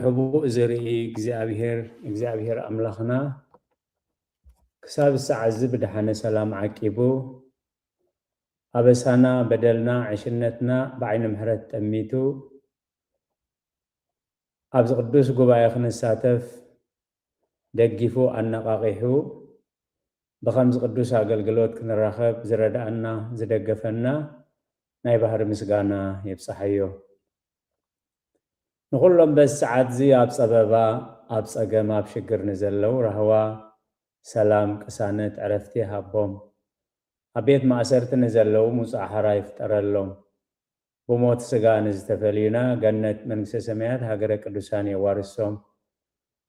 ሕቡእ ዝርኢ እግዚኣብሔር እግዚኣብሔር ኣምላኽና ክሳብ ሰዓት እዚ ብድሓነ ሰላም ዓቂቡ ኣበሳና፣ በደልና፣ ዕሽነትና ብዓይኒ ምሕረት ጠሚቱ ኣብዚ ቅዱስ ጉባኤ ክንሳተፍ ደጊፉ ኣነቓቒሑ ብኸምዚ ቅዱስ ኣገልግሎት ክንራኸብ ዝረድኣና ዝደገፈና ናይ ባህሪ ምስጋና የብጽሓዮ። ንኹሎም በዚ ሰዓት እዚ ኣብ ጸበባ፣ ኣብ ጸገም፣ ኣብ ሽግር ንዘለዉ ራህዋ፣ ሰላም፣ ቅሳነት፣ ዕረፍቲ ሃቦም። ኣብ ቤት ማእሰርቲ ንዘለዉ ሙጻእ ሓራ ይፍጠረሎም። ብሞት ስጋ ንዝተፈልዩና ገነት መንግስተ ሰማያት ሃገረ ቅዱሳን የዋርሶም።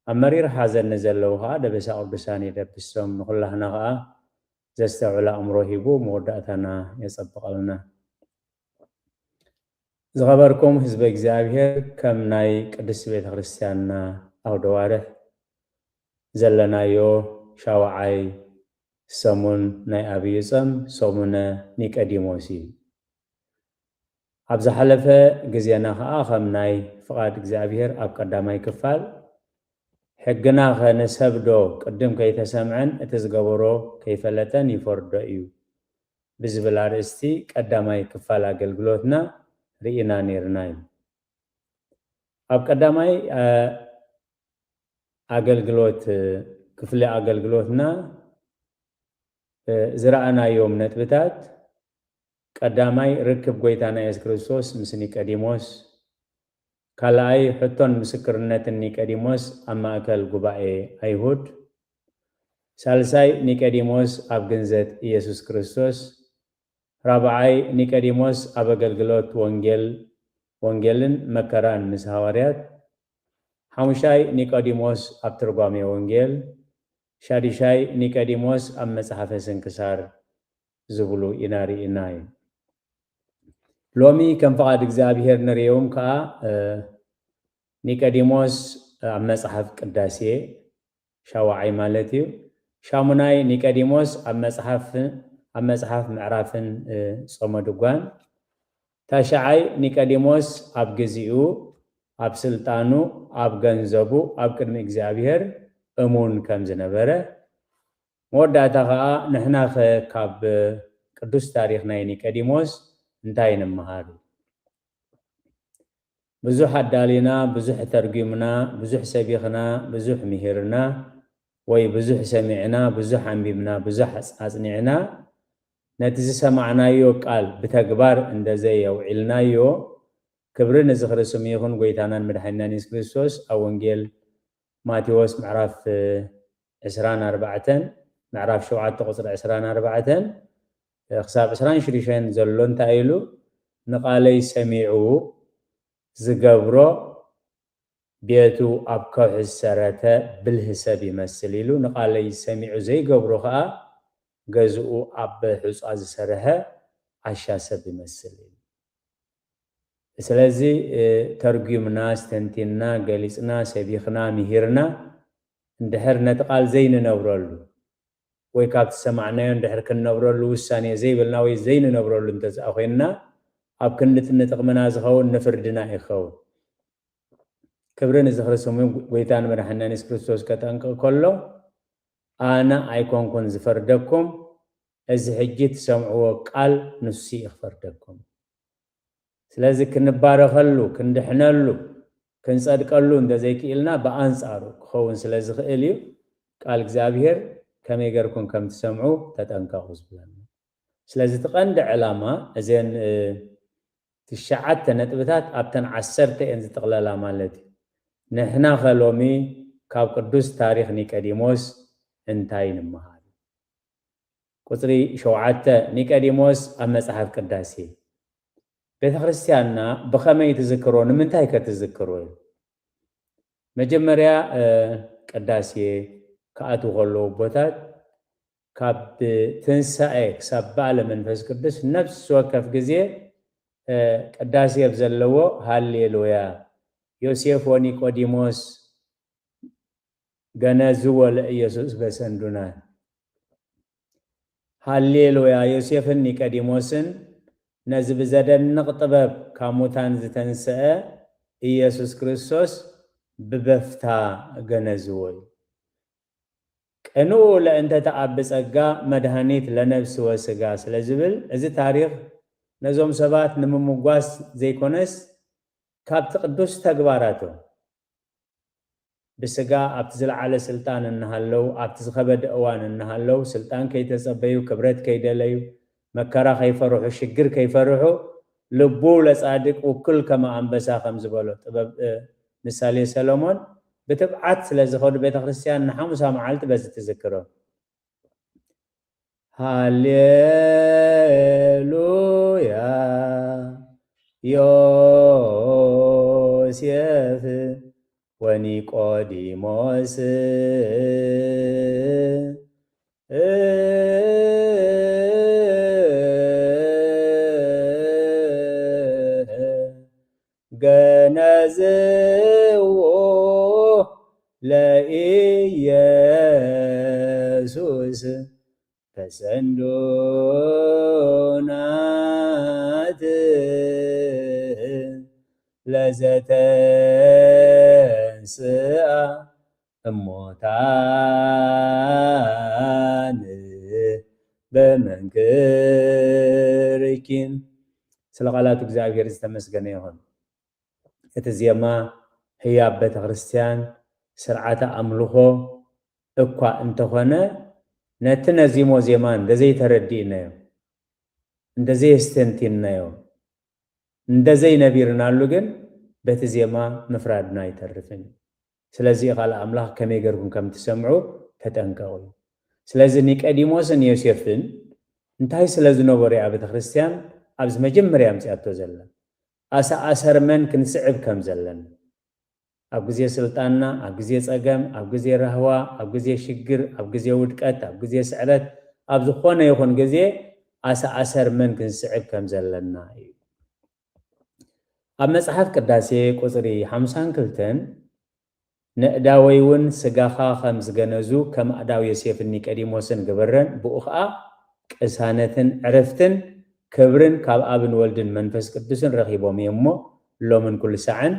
ኣብ መሪር ሓዘን ንዘለዉ ኸዓ ደበሳ ቅዱሳን የደብሶም። ንኹላህና ኸዓ ዘስተውዕል ኣእምሮ ሂቡ መወዳእታና የጸብቐልና። ዝኸበርኩም ህዝበ እግዚኣብሔር፣ ከም ናይ ቅድስቲ ቤተ ክርስቲያንና ኣውደዋርሕ ዘለናዮ ሻውዓይ ሰሙን ናይ ኣብዩ ጾም ሰሙነ ኒቀዲሞስ እዩ። ኣብ ዝሓለፈ ግዜና ኸዓ ከም ናይ ፍቓድ እግዚኣብሔር ኣብ ቀዳማይ ክፋል ሕግና ኸ ንሰብ ዶ ቅድም ከይተሰምዐን እቲ ዝገበሮ ከይፈለጠን ይፈርዶ እዩ ብዝብል ኣርእስቲ ቀዳማይ ክፋል ኣገልግሎትና ርኢና ነይርና እዩ። ኣብ ቀዳማይ ኣገልግሎት ክፍሊ ኣገልግሎትና ዝረኣናዮም ነጥብታት ቀዳማይ ርክብ ጎይታና የሱስ ክርስቶስ ምስ ኒቀዲሞስ፣ ካልኣይ ሕቶን ምስክርነትን ኒቀዲሞስ ኣብ ማእከል ጉባኤ ኣይሁድ፣ ሳልሳይ ኒቀዲሞስ ኣብ ግንዘት ኢየሱስ ክርስቶስ፣ ራብዓይ ኒቀዲሞስ ኣብ ኣገልግሎት ወንጌል ወንጌልን መከራን ምስ ሃዋርያት፣ ሓሙሻይ ኒቀዲሞስ ኣብ ትርጓሜ ወንጌል፣ ሻድሻይ ኒቀዲሞስ ኣብ መጽሓፈ ስንክሳር ዝብሉ ኢና ርኢና እዩ። ሎሚ ከም ፍቓድ እግዚኣብሔር ንርእዮም ከኣ ኒቀዲሞስ ኣብ መጽሓፍ ቅዳሴ ሻውዓይ ማለት እዩ። ሻሙናይ ኒቀዲሞስ ኣብ መጽሓፍ ኣብ መጽሓፍ ምዕራፍን ጾመ ድጓን። ታሽዓይ ኒቀዲሞስ ኣብ ግዚኡ ኣብ ስልጣኑ ኣብ ገንዘቡ ኣብ ቅድሚ እግዚኣብሔር እሙን ከም ዝነበረ። መወዳእታ ኸዓ ንሕናኸ ካብ ቅዱስ ታሪኽ ናይ ኒቀዲሞስ እንታይ ንምሃር? ብዙሕ ኣዳሊና፣ ብዙሕ ተርጒምና፣ ብዙሕ ሰቢኽና፣ ብዙሕ ምሂርና ወይ ብዙሕ ሰሚዕና፣ ብዙሕ ኣንቢብና፣ ብዙሕ ኣጽ- ኣጽኒዕና ነቲ ዝሰማዕናዮ ቃል ብተግባር እንደዘየውዒልናዮ ክብሪ ንዝኽሪ ስሙ ይኹን ጎይታናን መድሓኒናን የሱስ ክርስቶስ ኣብ ወንጌል ማቴዎስ ምዕራፍ ዕስራን ኣርባዕተን ምዕራፍ ሸውዓተ ቁፅሪ ዕስራን ኣርባዕተን ክሳብ ዕስራን ሽዱሽተን ዘሎ እንታይ ኢሉ? ንቃለይ ሰሚዑ ዝገብሮ ቤቱ ኣብ ከውሒ ዝሰረተ ብልህ ሰብ ይመስል ኢሉ። ንቃለይ ሰሚዑ ዘይገብሮ ከዓ ገዝኡ ኣብ ሑፃ ዝሰርሐ ዓሻ ሰብ ይመስል ኢሉ። ስለዚ ተርጒምና፣ ስተንቲንና፣ ገሊፅና፣ ሰቢኽና፣ ምሂርና እንድሕር ነቲ ቃል ዘይንነብረሉ ወይ ካብቲ ሰማዕናዮ እንድሕር ክንነብረሉ ውሳኔ ዘይብልና ወይ ዘይንነብረሉ እንተዝኣ ኮይንና ኣብ ክንዲ ንጥቕምና ዝኸውን ንፍርድና ይኸውን። ክብሪ ንዝኽሪ ስሙ። ጎይታን መድሓኒናን የሱስ ክርስቶስ ከጠንቅቕ ከሎ ኣነ ኣይኮንኩን ዝፈርደኩም፣ እዚ ሕጂ ትሰምዕዎ ቃል ንሱ እዩ ክፈርደኩም። ስለዚ ክንባረኸሉ፣ ክንድሕነሉ፣ ክንጸድቀሉ እንተዘይክኢልና ብኣንጻሩ ክኸውን ስለ ዝኽእል እዩ። ቃል እግዚኣብሔር ከመይ ገርኩም ከም ትሰምዑ ተጠንቀቑ ዝብለና። ስለዚ እቲ ቀንዲ ዕላማ እዘን ትሽዓተ ነጥብታት ኣብተን ዓሰርተ እየን ዝጥቕለላ ማለት እዩ። ንሕና ከ ሎሚ ካብ ቅዱስ ታሪኽ ኒቀዲሞስ እንታይ ንምሃር? ቁፅሪ ሸውዓተ፣ ኒቀዲሞስ ኣብ መፅሓፍ ቅዳሴ። ቤተ ክርስቲያንና ብኸመይ ትዝክሮ? ንምንታይ ከ ትዝክሮ? መጀመርያ ቅዳሴ ክኣትዉ ከለዉ ኣቦታት ካብ ትንሳኤ ክሳብ በዓለ መንፈስ ቅዱስ ነፍሲ ወከፍ ግዜ ቅዳሴ ኣብ ዘለዎ ሃሌሉያ፣ ዮሴፍ ወኒቆዲሞስ ገነ ዝወለ ኢየሱስ በሰንዱና። ሃሌሉያ! ዮሴፍን ኒቀዲሞስን ነዚ ብዘደንቕ ጥበብ ካብ ሙታን ዝተንስአ ኢየሱስ ክርስቶስ ብበፍታ ገነዝዎ እዩ። ቅንኡ ለእንተ ተአብ ጸጋ መድኃኒት ለነፍስ ወስጋ ስለ ዝብል፣ እዚ ታሪኽ ነዞም ሰባት ንምምጓስ ዘይኮነስ፣ ካብቲ ቅዱስ ተግባራቶም፣ ብስጋ ኣብቲ ዝለዓለ ስልጣን እናሃለው፣ ኣብቲ ዝኸበደ እዋን እናሃለው፣ ስልጣን ከይተጸበዩ፣ ክብረት ከይደለዩ፣ መከራ ከይፈርሑ፣ ሽግር ከይፈርሑ፣ ልቡ ለጻድቅ ውክል ከመ ኣንበሳ ከም ዝበሎ ጥበብ፣ እ፣ ምሳሌ ሰሎሞን ብትብዓት ስለ ዝኸዱ ቤተ ክርስቲያን ንሓሙሳ መዓልቲ በዚ ትዝክሮ። ሃሌሉያ ዮሴፍ ወኒቆዲሞስ ገነዝዎ ለኢየሱስ በሰንዱናት ለዘተንስአ እሞታን በመንክርኪን። ስለ ቃላቱ እግዚኣብሔር ዝተመስገነ ይኹን። እቲ ዜማ ህያብ ቤተ ክርስቲያን ስርዓተ ኣምልኾ እኳ እንተኾነ፣ ነቲ ነዚሞ ዜማ እንተዘይተረዲእናዮ፣ እንተዘየስተንቲንናዮ፣ እንተዘይነቢርናሉ ግን በቲ ዜማ ምፍራድና ኣይተርፍን እዩ። ስለዚ ቃል ኣምላኽ ከመይ ገርኩም ከም ትሰምዑ ተጠንቀቑ እዩ። ስለዚ ኒቀዲሞስን ዮሴፍን እንታይ ስለ ዝነበሩ እያ ቤተ ክርስቲያን ኣብዚ መጀመርያ ኣምጺኣቶ ዘላ? ኣሰኣሰር መን ክንስዕብ ከም ዘለና። ኣብ ግዜ ስልጣንና፣ ኣብ ግዜ ጸገም፣ ኣብ ግዜ ራህዋ፣ ኣብ ግዜ ሽግር፣ ኣብ ግዜ ውድቀት፣ ኣብ ግዜ ስዕረት፣ ኣብ ዝኾነ ይኹን ግዜ ኣሰኣሰር መን ክንስዕብ ከም ዘለና እዩ። ኣብ መጽሓፍ ቅዳሴ ቁጽሪ ሓምሳን ክልተን፣ "ነእዳወይ እውን ስጋኻ ከም ዝገነዙ ከም ኣእዳው ዮሴፍን ኒቀዲሞስን ግበረን፣ ብኡ ኸኣ ቅሳነትን ዕረፍትን ክብርን ካብ ኣብን ወልድን መንፈስ ቅዱስን ረኺቦም እዮም እሞ፣ ሎምን ኩሉ ሳዕን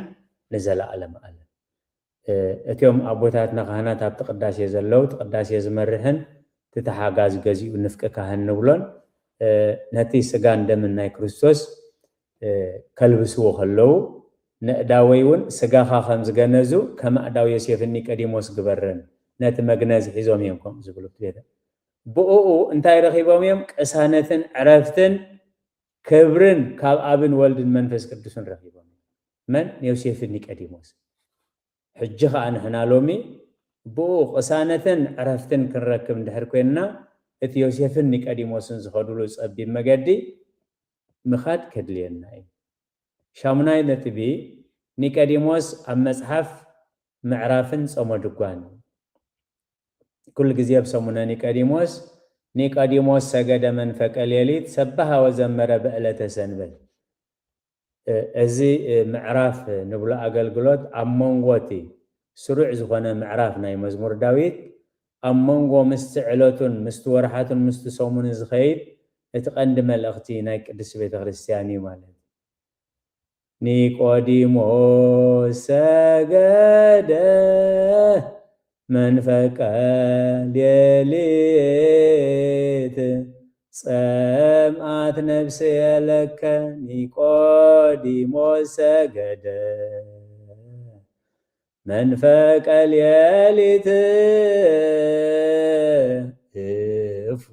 ንዘለኣለም ኣለም." እ፣ እቲኦም ኣቦታትና ካህናት ኣብቲ ቅዳሴ ዘለዉ፣ እቲ ቅዳሴ ዝመርሕን እቲ ተሓጋዚ ገዚኡ ንፍቂ ካህን ንብሎን፣ እ፣ ነቲ ስጋን ደምን ናይ ክርስቶስ፣ እ፣ ከልብስዎ ከለዉ፣ "ነእዳወይ እውን ስጋኻ ከም ዝገነዙ ከም ኣእዳው ዮሴፍን ኒቀዲሞስ ግበረን፣ ነቲ መግነዝ ሒዞም እዮም ከምኡ ዝብሉ" ትቤተ። ብእኡ እንታይ ረኺቦም እዮም? ቅሳነትን ዕረፍትን ክብርን ካብ ኣብን ወልድን መንፈስ ቅዱስን ረኺቦም እዮም። መን? ዮሴፍን ኒቀዲሞስ። ሕጂ ኸኣ ንሕና ሎሚ ብኡ ቅሳነትን ዕረፍትን ክንረክብ እንድሕር ኮይንና፣ እቲ ዮሴፍን ኒቀዲሞስን ዝኸዱሉ ጸቢብ መገዲ ምኻድ ከድልየና እዩ። ሻሙናይ ነጥቢ፣ ኒቀዲሞስ ኣብ መጽሓፍ ምዕራፍን ጾመ ድጓን እዩ። ኩሉ ግዜ ኣብ ሰሙነ ኒቀዲሞስ፣ "ኒቀዲሞስ ሰገደ መንፈቀ ሌሊት፣ ሰበሃ ወዘመረ በዕለተ ሰንበት።" እ፣ እዚ፣ እ፣ ምዕራፍ ንብሎ ኣገልግሎት ኣብ መንጎ እቲ ስሩዕ ዝኾነ ምዕራፍ ናይ መዝሙር ዳዊት፣ ኣብ መንጎ ምስቲ ዕለቱን ምስቲ ወርሓቱን ምስቲ ሰሙንን ዝኸይድ እቲ ቀንዲ መልእኽቲ ናይ ቅድስቲ ቤተ ክርስቲያን እዩ ማለት እዩ። ኒቆዲሞስ ሰገደ መንፈቀ ሌሊት፣ ጸምአት ነፍስየ ለከ ኒቆዲሞስ ሰገደ መንፈቀ ሌሊት፣ እፎ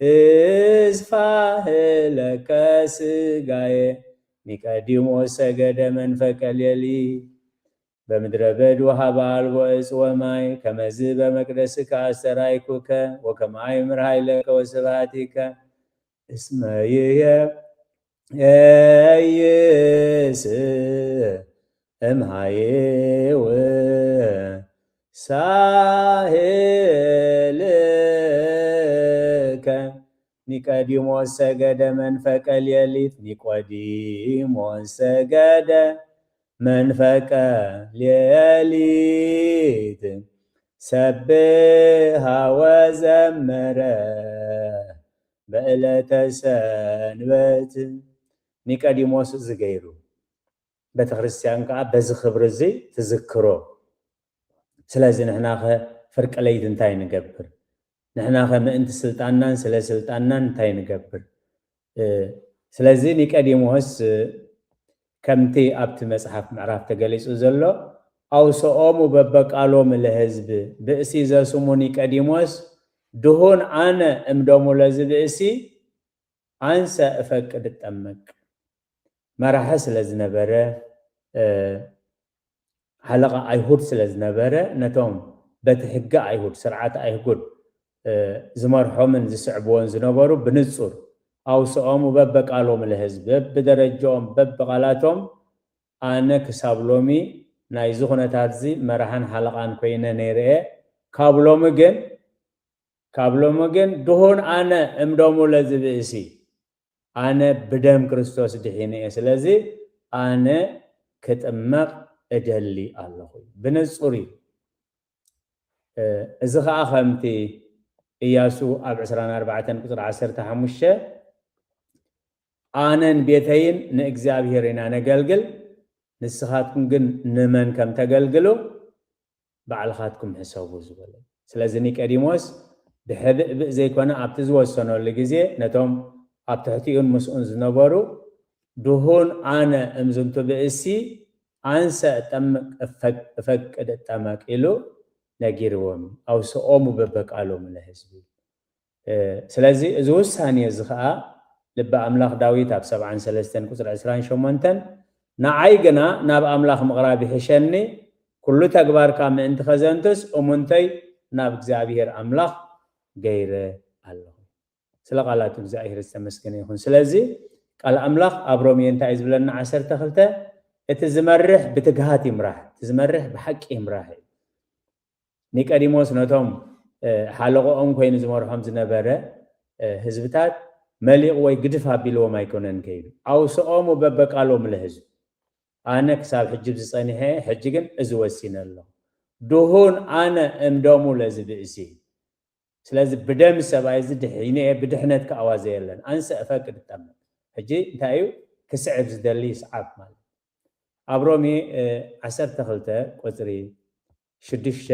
እስፋህ ለከ ስጋየ። ኒቆዲሞስ ሰገደ መንፈቀ ሌሊት፣ በምድረ በድ ወሃበ አልቦ እጽ ወማይ፣ ከመዝ በመቅደስከ አስተራይኩከ፣ ወከማይ ምርሃይ ለከ ወስብሃቲከ፣ እስመ ይሄ ኤይስ እምሃይው ሳሄልከ። ኒቆዲሞስ ሰገደ መንፈቀ ሌሊት፣ ኒቆዲሞስ ሰገደ መንፈቀ ሌሊት፣ ሰብሃ ወዘመረ በዕለተ ሰንበት። ኒቆዲሞስ እዚ ገይሩ። ቤተክርስትያን ከዓ በዚ ክብሪ እዚ ትዝክሮ። ስለዚ ንሕናኸ ፍርቂ ለይቲ እንታይ ንገብር? ንሕናኸ ምእንቲ ስልጣንናን ስለ ስልጣንናን እንታይ ንገብር? ስለዚ ኒቀዲሞስ ከምቲ ኣብቲ መጽሓፍ ምዕራፍ ተገሊጹ ዘሎ ኣውሰኦሙ በበቃሎም ለህዝብ ብእሲ ዘስሙ ኒቀዲሞስ ድሁን ኣነ እምደሙ ለዚ ብእሲ አንሰ እፈቅድ እጠመቅ መራሒ ስለ ዝነበረ ሓለቓ ኣይሁድ ስለ ዝነበረ ነቶም በቲ ሕጊ ኣይሁድ ስርዓት ኣይሁድ ዝመርሖምን ዝስዕብዎን ዝነበሩ ብንጹር ኣውስኦሙ በበቃሎም ለህዝብ በብደረጃኦም በብቃላቶም ኣነ ክሳብ ሎሚ ናይዚ ኩነታት እዚ መራሕን ሓለቓን ኮይነ ነይረ ካብ ሎሚ ግን ካብ ሎሚ ግን ድሁን ኣነ እምደሙ ለዚ ብእሲ ኣነ ብደም ክርስቶስ ድሒነ እየ ስለዚ ኣነ ክጥመቕ እደሊ ኣለኹ ብንጹር እዩ እዚ ከዓ ከምቲ እያሱ ኣብ ዕስራን ኣርባዕተን ቁፅሪ ዓሰርተ ሓሙሽተ ኣነን ቤተይን ንእግዚኣብሔር ኢና ነገልግል ንስኻትኩም ግን ንመን ከም ተገልግሉ ባዕልኻትኩም ሕሰቡ ዝበለ ስለዚ ኒቀዲሞስ ብሕብእብእ ዘይኮነ ኣብቲ ዝወሰነሉ ግዜ ነቶም ኣብ ትሕቲኡን ምስኡን ዝነበሩ ድሁን ኣነ እምዝንቱ ብእሲ ኣንሰ እጠምቅ እፈቅድ እጠመቅ ኢሉ ነጊርዎም ኣውስኦሙ በበቃሎሙ ለህዝቢ ስለዚ እዚ ውሳኔ እዚ ከዓ ልቢ ኣምላኽ ዳዊት ኣብ ሰብዓን ሰለስተን ቁፅሪ ዕስራን ሸሞንተን ንዓይ ግና ናብ ኣምላኽ ምቕራብ ይሕሸኒ ኩሉ ተግባርካ ምእንቲ ኸዘንትስ እሙንተይ ናብ እግዚኣብሔር ኣምላኽ ገይረ ኣለኹ ስለ ቃላቱ እግዚኣብሔር ዝተመስገነ ይኹን ስለዚ ቃል ኣምላኽ ኣብ ሮሜ እንታይ ዝብለና ዓሰርተ ክልተ እቲ ዝመርሕ ብትግሃት ይምራሕ እቲ ዝመርሕ ብሓቂ ይምራሕ እዩ ኒቀዲሞስ ነቶም ሓለቆኦም ኮይኑ ዝመርሖም ዝነበረ ህዝብታት መሊቕ ወይ ግድፍ ኣቢልዎም ኣይኮነን ከይዱ ኣውስኦሙ በበቃሎም ለህዝቢ ኣነ ክሳብ ሕጂ ዝፀኒሐ ሕጂ ግን እዚ ወሲነ ኣሎ ድሁን ኣነ እምደሙ ለዚ ብእሲ ስለዚ ብደም ሰብኣይ እዚ ድሒነ እየ ብድሕነት ክኣዋዘ የለን ኣንሰ እፈቅድ ጠምቅ ሕጂ እንታይ እዩ ክስዕብ ዝደሊ ይስዓብ ማለት ኣብ ሮሜ ዓሰርተ ክልተ ቁፅሪ ሽዱሽተ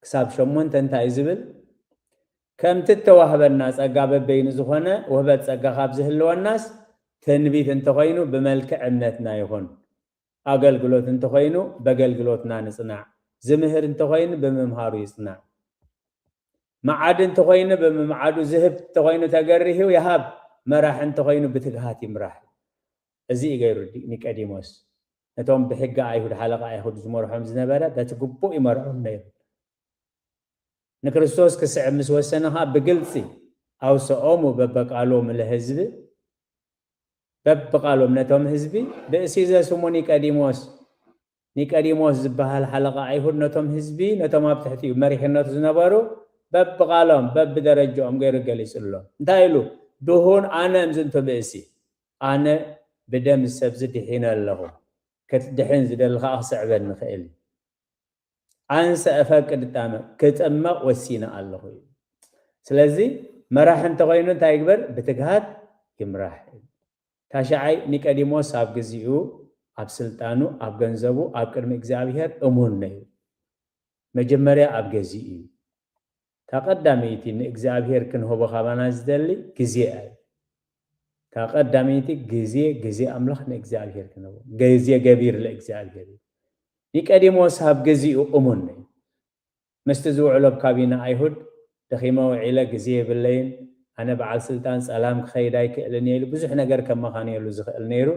ክሳብ ሸሞንተ እንታይ እዩ ዝብል ከምቲ እተዋህበና ጸጋ በበይኑ ዝኾነ ውህበት ጸጋ ካብ ዝህልወናስ ትንቢት እንተኾይኑ ብመልክዕ እምነትና ይኹን ኣገልግሎት እንተኾይኑ በገልግሎትና ንጽናዕ ዝምህር እንተኾይኑ ብምምሃሩ ይጽናዕ መዓዲ እንተኾይኑ ብምምዓዱ ዝህብ እንተኾይኑ ተገርህው ይሃብ መራሕ እንተኾይኑ ብትግሃት ይምራሕ እዚ እዩ ገይሩ ኒቀዲሞስ ነቶም ብሕጊ ኣይሁድ ሓለቃ ኣይሁድ ዝመርሖም ዝነበረ በቲ ግቡእ ይመርዖም ነይሩ ንክርስቶስ ክስዕብ ምስ ወሰነ ከዓ ብግልፂ ኣውሰኦሙ በበቃሎም ለህዝቢ በብቃሎም ነቶም ህዝቢ ብእሲ ዘስሙ ኒቀዲሞስ ኒቀዲሞስ ዝበሃል ሓለቃ ኣይሁድ ነቶም ህዝቢ ነቶም ኣብ ትሕቲኡ መሪሕነቱ ዝነበሩ በብቃሎም በብደረጃኦም ገይሩ ገሊፁሎም እንታይ ኢሉ ድሁን ኣነ እምዝንቱ ብእሲ ኣነ ብደም ሰብዚ ድሒነ ኣለኹ ክትድሕን ዝደሊ ከዓ ክስዕበኒ ይኽእል እዩ ኣንሰ እፈቅድ እጣመቅ ክጥመቅ ወሲነ ኣለኹ እዩ ስለዚ መራሕ እንተኮይኑ እንታይ ይግበር ብትግሃት ይምራሕ ታሽዓይ ኒቀዲሞስ ኣብ ግዚኡ ኣብ ስልጣኑ ኣብ ገንዘቡ ኣብ ቅድሚ እግዚኣብሔር እሙን ነይሩ መጀመርያ ኣብ ገዚኡ እዩ እታ ቀዳመይቲ ንእግዚኣብሔር ክንህቦ ካባና ዝደሊ ግዜ እዩ እታ ቀዳመይቲ ግዜ ግዜ ኣምላኽ ንእግዚኣብሔር ክንህቦ ግዜ ገቢር ለእግዚኣብሔር እዩ ኒቀዲሞስ ኣብ ግዚኡ እሙን እዩ ምስቲ ዝውዕሎ ኣብ ካቢነ ኣይሁድ ደኺመ ውዒለ ግዜ የብለይን ኣነ በዓል ስልጣን ጸላም ክኸይድ ኣይክእልን እየ ኢሉ ብዙሕ ነገር ከመኻንየሉ ዝኽእል ነይሩ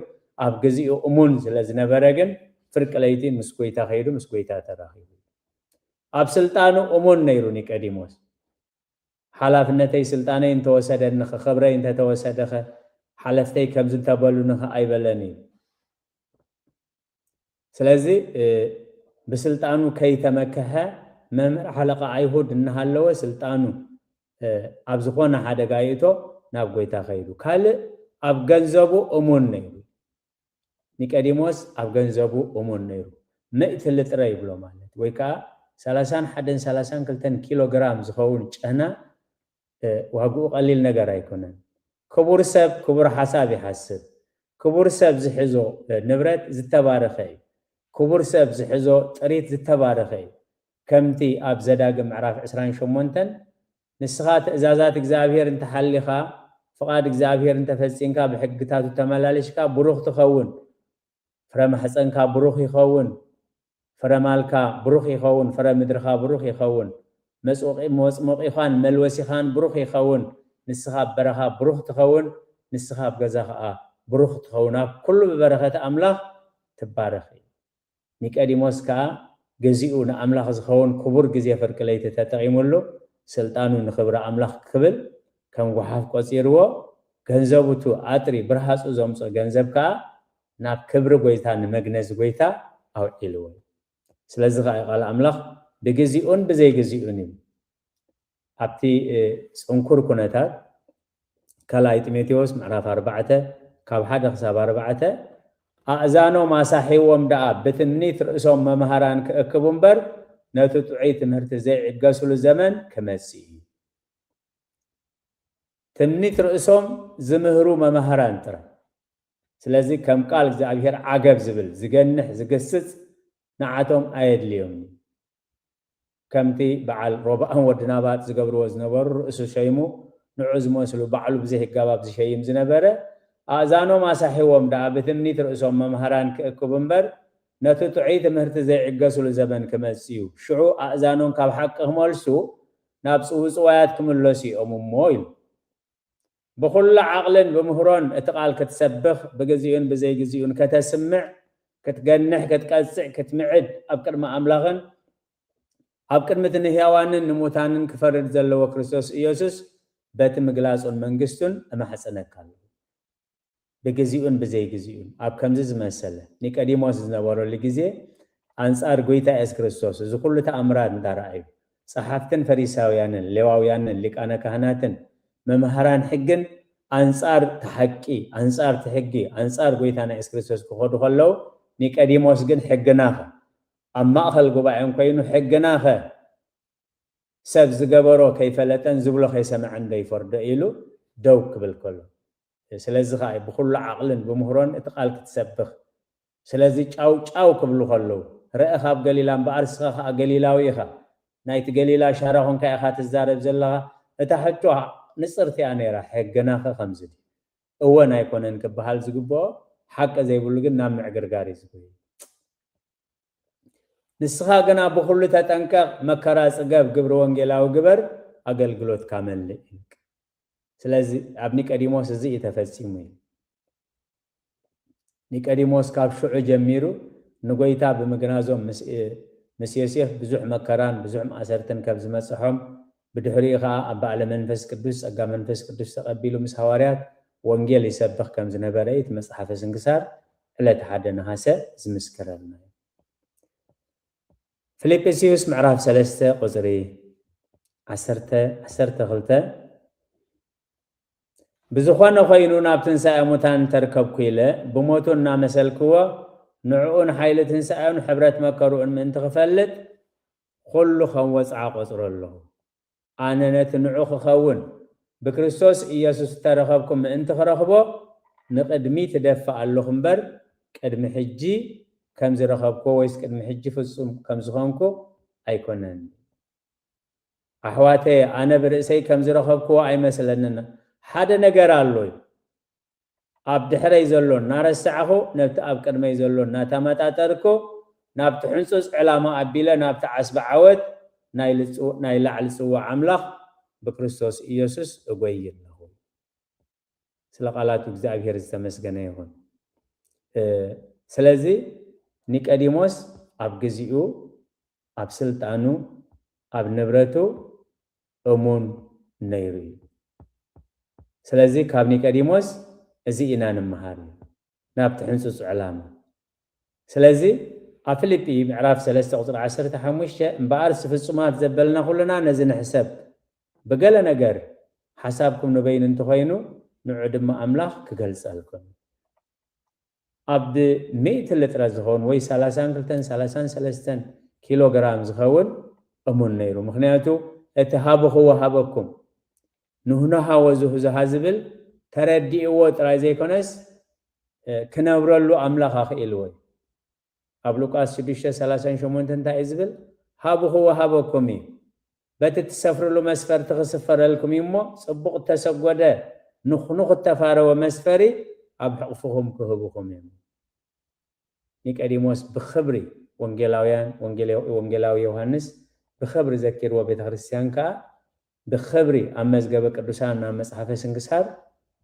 ኣብ ግዚኡ እሙን ስለ ዝነበረ ግን ፍርቂ ለይቲ ምስ ጎይታ ከይዱ ምስ ጎይታ ተራኺቡ ኣብ ስልጣኑ እሙን ነይሩ ኒቀዲሞስ ሓላፍነተይ ስልጣነይ እንተወሰደኒ ኸኸብረይ እንተተወሰደኸ ሓለፍተይ ከምዚ እንተበሉንኸ ኣይበለን እዩ ስለዚ ብስልጣኑ ከይተመከሐ መምህር ሓለቃ ኣይሁድ እናሃለወ ስልጣኑ ኣብ ዝኾነ ሓደጋ ይእቶ ናብ ጎይታ ከይዱ ካልእ ኣብ ገንዘቡ እሙን ነይሩ ኒቀዲሞስ ኣብ ገንዘቡ እሙን ነይሩ ምእቲ ልጥረ ይብሎ ማለት ወይ ከዓ ሰላሳን ሓደን ሰላሳን ክልተን ኪሎ ግራም ዝኸውን ጨና ዋግኡ ቀሊል ነገር ኣይኮነን ክቡር ሰብ ክቡር ሓሳብ ይሓስብ ክቡር ሰብ ዝሕዞ ንብረት ዝተባረኸ እዩ። ክቡር ሰብ ዝሕዞ ጥሪት ዝተባረኸ እዩ። ከምቲ ኣብ ዘዳግም ምዕራፍ ዕስራን ሸሞንተን፣ ንስኻ ትእዛዛት እግዚኣብሔር እንተሓሊኻ፣ ፍቓድ እግዚኣብሔር እንተፈጺምካ፣ ብሕግታቱ ተመላሊሽካ፣ ብሩኽ ትኸውን። ፍረ ማሕፀንካ ብሩኽ ይኸውን፣ ፍረ ማልካ ብሩኽ ይኸውን፣ ፍረ ምድርኻ ብሩኽ ይኸውን፣ መፅሞቒ-፣ መፅሞቒኻን መልወሲኻን ብሩኽ ይኸውን። ንስኻ ኣብ በረኻ ብሩኽ ትኸውን፣ ንስኻ ኣብ ገዛ ኸዓ ብሩኽ ትኸውን። ኣብ ኩሉ ብበረኸት ኣምላኽ ትባረኽ እዩ። ኒቀዲሞስ ከኣ ግዚኡ ንኣምላኽ ዝኸውን ክቡር ግዜ ፍርቂ ለይቲ ተጠቒሙሉ፣ ስልጣኑ ንኽብሪ ኣምላኽ ክብል ከም ጓሓፍ ቆጺርዎ፣ ገንዘቡ፣ እቲ ኣጥሪ ብርሃጹ ዘምጾ ገንዘብ ከኣ ናብ ክብሪ ጎይታ፣ ንመግነዚ ጎይታ ኣውዒልዎ። ስለዚ ከኣ ቃል ኣምላኽ ብግዚኡን ብዘይግዚኡን እዩ። ኣብቲ፣ እ፣ ጽንኩር ኩነታት ካልኣይ ጢሞቴዎስ ምዕራፍ ኣርባዕተ ካብ ሓደ ክሳብ ኣርባዕተ፣ ኣእዛኖም ኣሳሒዎም ደኣ ብትምኒት ርእሶም መምሃራን ክእክቡ እምበር፣ ነቲ ጥዑይ ትምህርቲ ዘይዕገሱሉ ዘመን ክመጽእ እዩ። ትምኒት ርእሶም ዝምህሩ መማህራን ጥራይ። ስለዚ ከም ቃል እግዚኣብሔር ዓገብ ዝብል፣ ዝገንሕ፣ ዝግስጽ ንዓቶም ኣየድልዮም እዩ። ከምቲ በዓል ሮብዓም ወዲ ናባጥ ዝገብርዎ ዝነበሩ፣ ርእሱ ሸይሙ ንዑ ዝመስሉ ባዕሉ ብዘይህጋባብ ዝሸይም ዝነበረ፣ ኣእዛኖም ኣሳሒዎም ደኣ ብትምኒት ርእሶም መምሃራን ክእክቡ እምበር፣ ነቲ ጥዑይ ትምህርቲ ዘይዕገሱሉ ዘበን ክመጽእ እዩ። ሽዑ ኣእዛኖም ካብ ሓቂ ክመልሱ፣ ናብ ጽውጽዋያት ክምለሱ እዮም እሞ ኢሉ። ብኹሉ ዓቕልን ብምህሮን እቲ ቃል ክትሰብኽ፣ ብግዚኡን ብዘይግዚኡን ከተስምዕ፣ ክትገንሕ፣ ክትቀጽዕ፣ ክትምዕድ፣ ኣብ ቅድሚ ኣምላኽን ኣብ ቅድሚ እቲ ንህያዋንን ንሙታንን ክፈርድ ዘለዎ ክርስቶስ ኢየሱስ በቲ ምግላጹን መንግስቱን እማሕጸነካ ኣለኹ። ብግዚኡን ብዘይግዚኡን ኣብ ከምዚ ዝመሰለ ኒቆዲሞስ ዝነበረሉ ግዜ፣ ኣንጻር ጎይታ የሱስ ክርስቶስ እዚ ኩሉ ተኣምራት እንዳረኣዩ፣ ጸሓፍትን ፈሪሳውያንን ሌዋውያንን ሊቃነ ካህናትን መምሃራን ሕግን ኣንጻር እቲ ሓቂ፣ ኣንጻር እቲ ሕጊ፣ ኣንጻር ጎይታና የሱስ ክርስቶስ ክኸዱ ከለዉ፣ ኒቆዲሞስ ግን ሕግናኸ ኣብ ማእከል ጉባኤ እንኮይኑ፣ ሕግናኸ ሰብ ዝገበሮ ከይፈለጠን ዝብሎ ከይሰምዐን ዶ ይፈርዶ ኢሉ ደው ክብል ከሎ፣ ስለዚ ኸኣ ብኹሉ ዓቕልን ብምህሮን እቲ ቃል ክትሰብኽ። ስለዚ ጫው ጫው ክብሉ ከለዉ፣ "ረአ ካብ ገሊላ እምበኣር፣ ንስኻ ኸኣ ገሊላዊ ኢኻ፣ ናይቲ ገሊላ ሻራ ኾንካ ኢኻ ትዛረብ ዘለኻ?" እታ ሕቶ ንጽርቲ እያ ነይራ፣ "ሕግናኸ ከምዚ ድዩ?" እወን ኣይኮነን ክበሃል ዝግብኦ፣ ሓቂ ዘይብሉ ግን ናብ ምዕግርጋር እዩ ዝጎይ። ንስኻ ግና ብኹሉ ተጠንቀቕ፣ መከራ ጽገብ፣ ግብሪ ወንጌላዊ ግበር፣ ኣገልግሎትካ መልእ። ስለዚ ኣብ ኒቆዲሞስ እዚ እዩ ተፈጺሙ እዩ። ኒቆዲሞስ ካብ ሽዑ ጀሚሩ ንጎይታ ብምግናዞም ምስ፣ ምስ ዮሴፍ ብዙሕ መከራን ብዙሕ ማእሰርትን ከም ዝመጽሖም፣ ብድሕሪኡ ኸኣ ኣብ በዓለ መንፈስ ቅዱስ፣ ጸጋ መንፈስ ቅዱስ ተቐቢሉ ምስ ሃዋርያት ወንጌል ይሰብኽ ከም ዝነበረ እዩ እቲ መጽሓፈ ስንክሳር ዕለት ሓደ ነሃሰ ዝምስክረልና እዩ። ፊልጵስዩስ ምዕራፍ ሰለስተ ቁጽሪ ዓሰርተ፣ ዓሰርተ ክልተ፣ "ብዝኾነ ኾይኑ ናብ ትንሳኤ ሙታን እንተርከብኩ ኢለ ብሞቱ እናመሰልክዎ፣ ንዕኡን ሓይሊ ትንሳኤኡን ሕብረት መከርኡን ምእንቲ ክፈልጥ፣ ኹሉ ከም ወጽዓ ቆጽሮ ኣለኹ። ኣነ ነቲ ንዑ ክኸውን ብክርስቶስ ኢየሱስ እተረኸብኩ ምእንቲ ክረኽቦ ንቕድሚት እደፍእ ኣለኹ እምበር፣ ቅድሚ ሕጂ ከም ዝረኸብክዎ ወይስ ቅድሚ ሕጂ ፍጹም ከም ዝኾንኩ ኣይኮነን። ኣሕዋተየ፣ ኣነ ብርእሰይ ከም ዝረኸብክዎ ኣይመስለንን። ሓደ ነገር ኣሎ እዩ። ኣብ ድሕረይ ዘሎ እናረሳዕኹ፣ ነብቲ ኣብ ቅድመይ ዘሎ እናተመጣጠርኩ፣ ናብቲ ሕንጹጽ ዕላማ ኣቢለ፣ ናብቲ ዓስቢ ዓወት ናይ ልጽው-፣ ናይ ላዕሊ ጽዋዕ ኣምላኽ ብክርስቶስ ኢየሱስ እጎይ ኣለኹ። ስለ ቃላቱ እግዚኣብሔር ዝተመስገነ ይኹን። እ፣ ስለዚ ኒቆዲሞስ ኣብ ግዚኡ፣ ኣብ ስልጣኑ፣ ኣብ ንብረቱ እሙን ነይሩ እዩ። ስለዚ ካብ ኒቆዲሞስ እዚ ኢና ንምሃር እዩ፣ ናብቲ ሕንጹጽ ዕላማ። ስለዚ ኣብ ፊልጲ ምዕራፍ ሰለስተ ቁጽሪ ዓሰርተ ሓሙሽተ፣ "እምበኣርስ ፍጹማት ዘበልና ኩልና ነዚ ንሕሰብ፣ ብገለ ነገር ሓሳብኩም ንበይኑ እንተኾይኑ፣ ንዑ ድማ ኣምላኽ ክገልጸልኩም እዩ።" ኣብ ሚእቲ ልጥረ ዝኸውን ወይ ሰላሳን ክልተን ሰላሳን ሰለስተን ኪሎ ግራም ዝኸውን እሙን ነይሩ። ምኽንያቱ እቲ ሃብኹ ወሃበኩም፣ ንህኖሃ ወዝሁዝሃ ዝብል ተረዲእዎ ጥራይ ዘይኮነስ፣ ክነብረሉ ኣምላኽ ኣኽኢልዎ እዩ። ኣብ ሉቃስ ሽዱሽተ ሰላሳን ሸሞንተን እንታይ እዩ ዝብል? ሃቡ ክወሃበኩም እዩ፣ በቲ ትሰፍርሉ መስፈርቲ ክስፈረልኩም እዩ እሞ፣ ጽቡቕ እተሰጎደ ንኹንኹ እተፋረወ መስፈሪ ኣብ ሕቕፍኹም ክህብኹም እዮም። ኒቀዲሞስ ብኽብሪ ወንጌላውያን ወንጌላዊ ዮሃንስ ብኽብሪ ዘኪርዎ፣ ቤተ ክርስቲያን ከኣ ብኽብሪ ኣብ መዝገበ ቅዱሳን ናብ መጽሓፈ ስንክሳር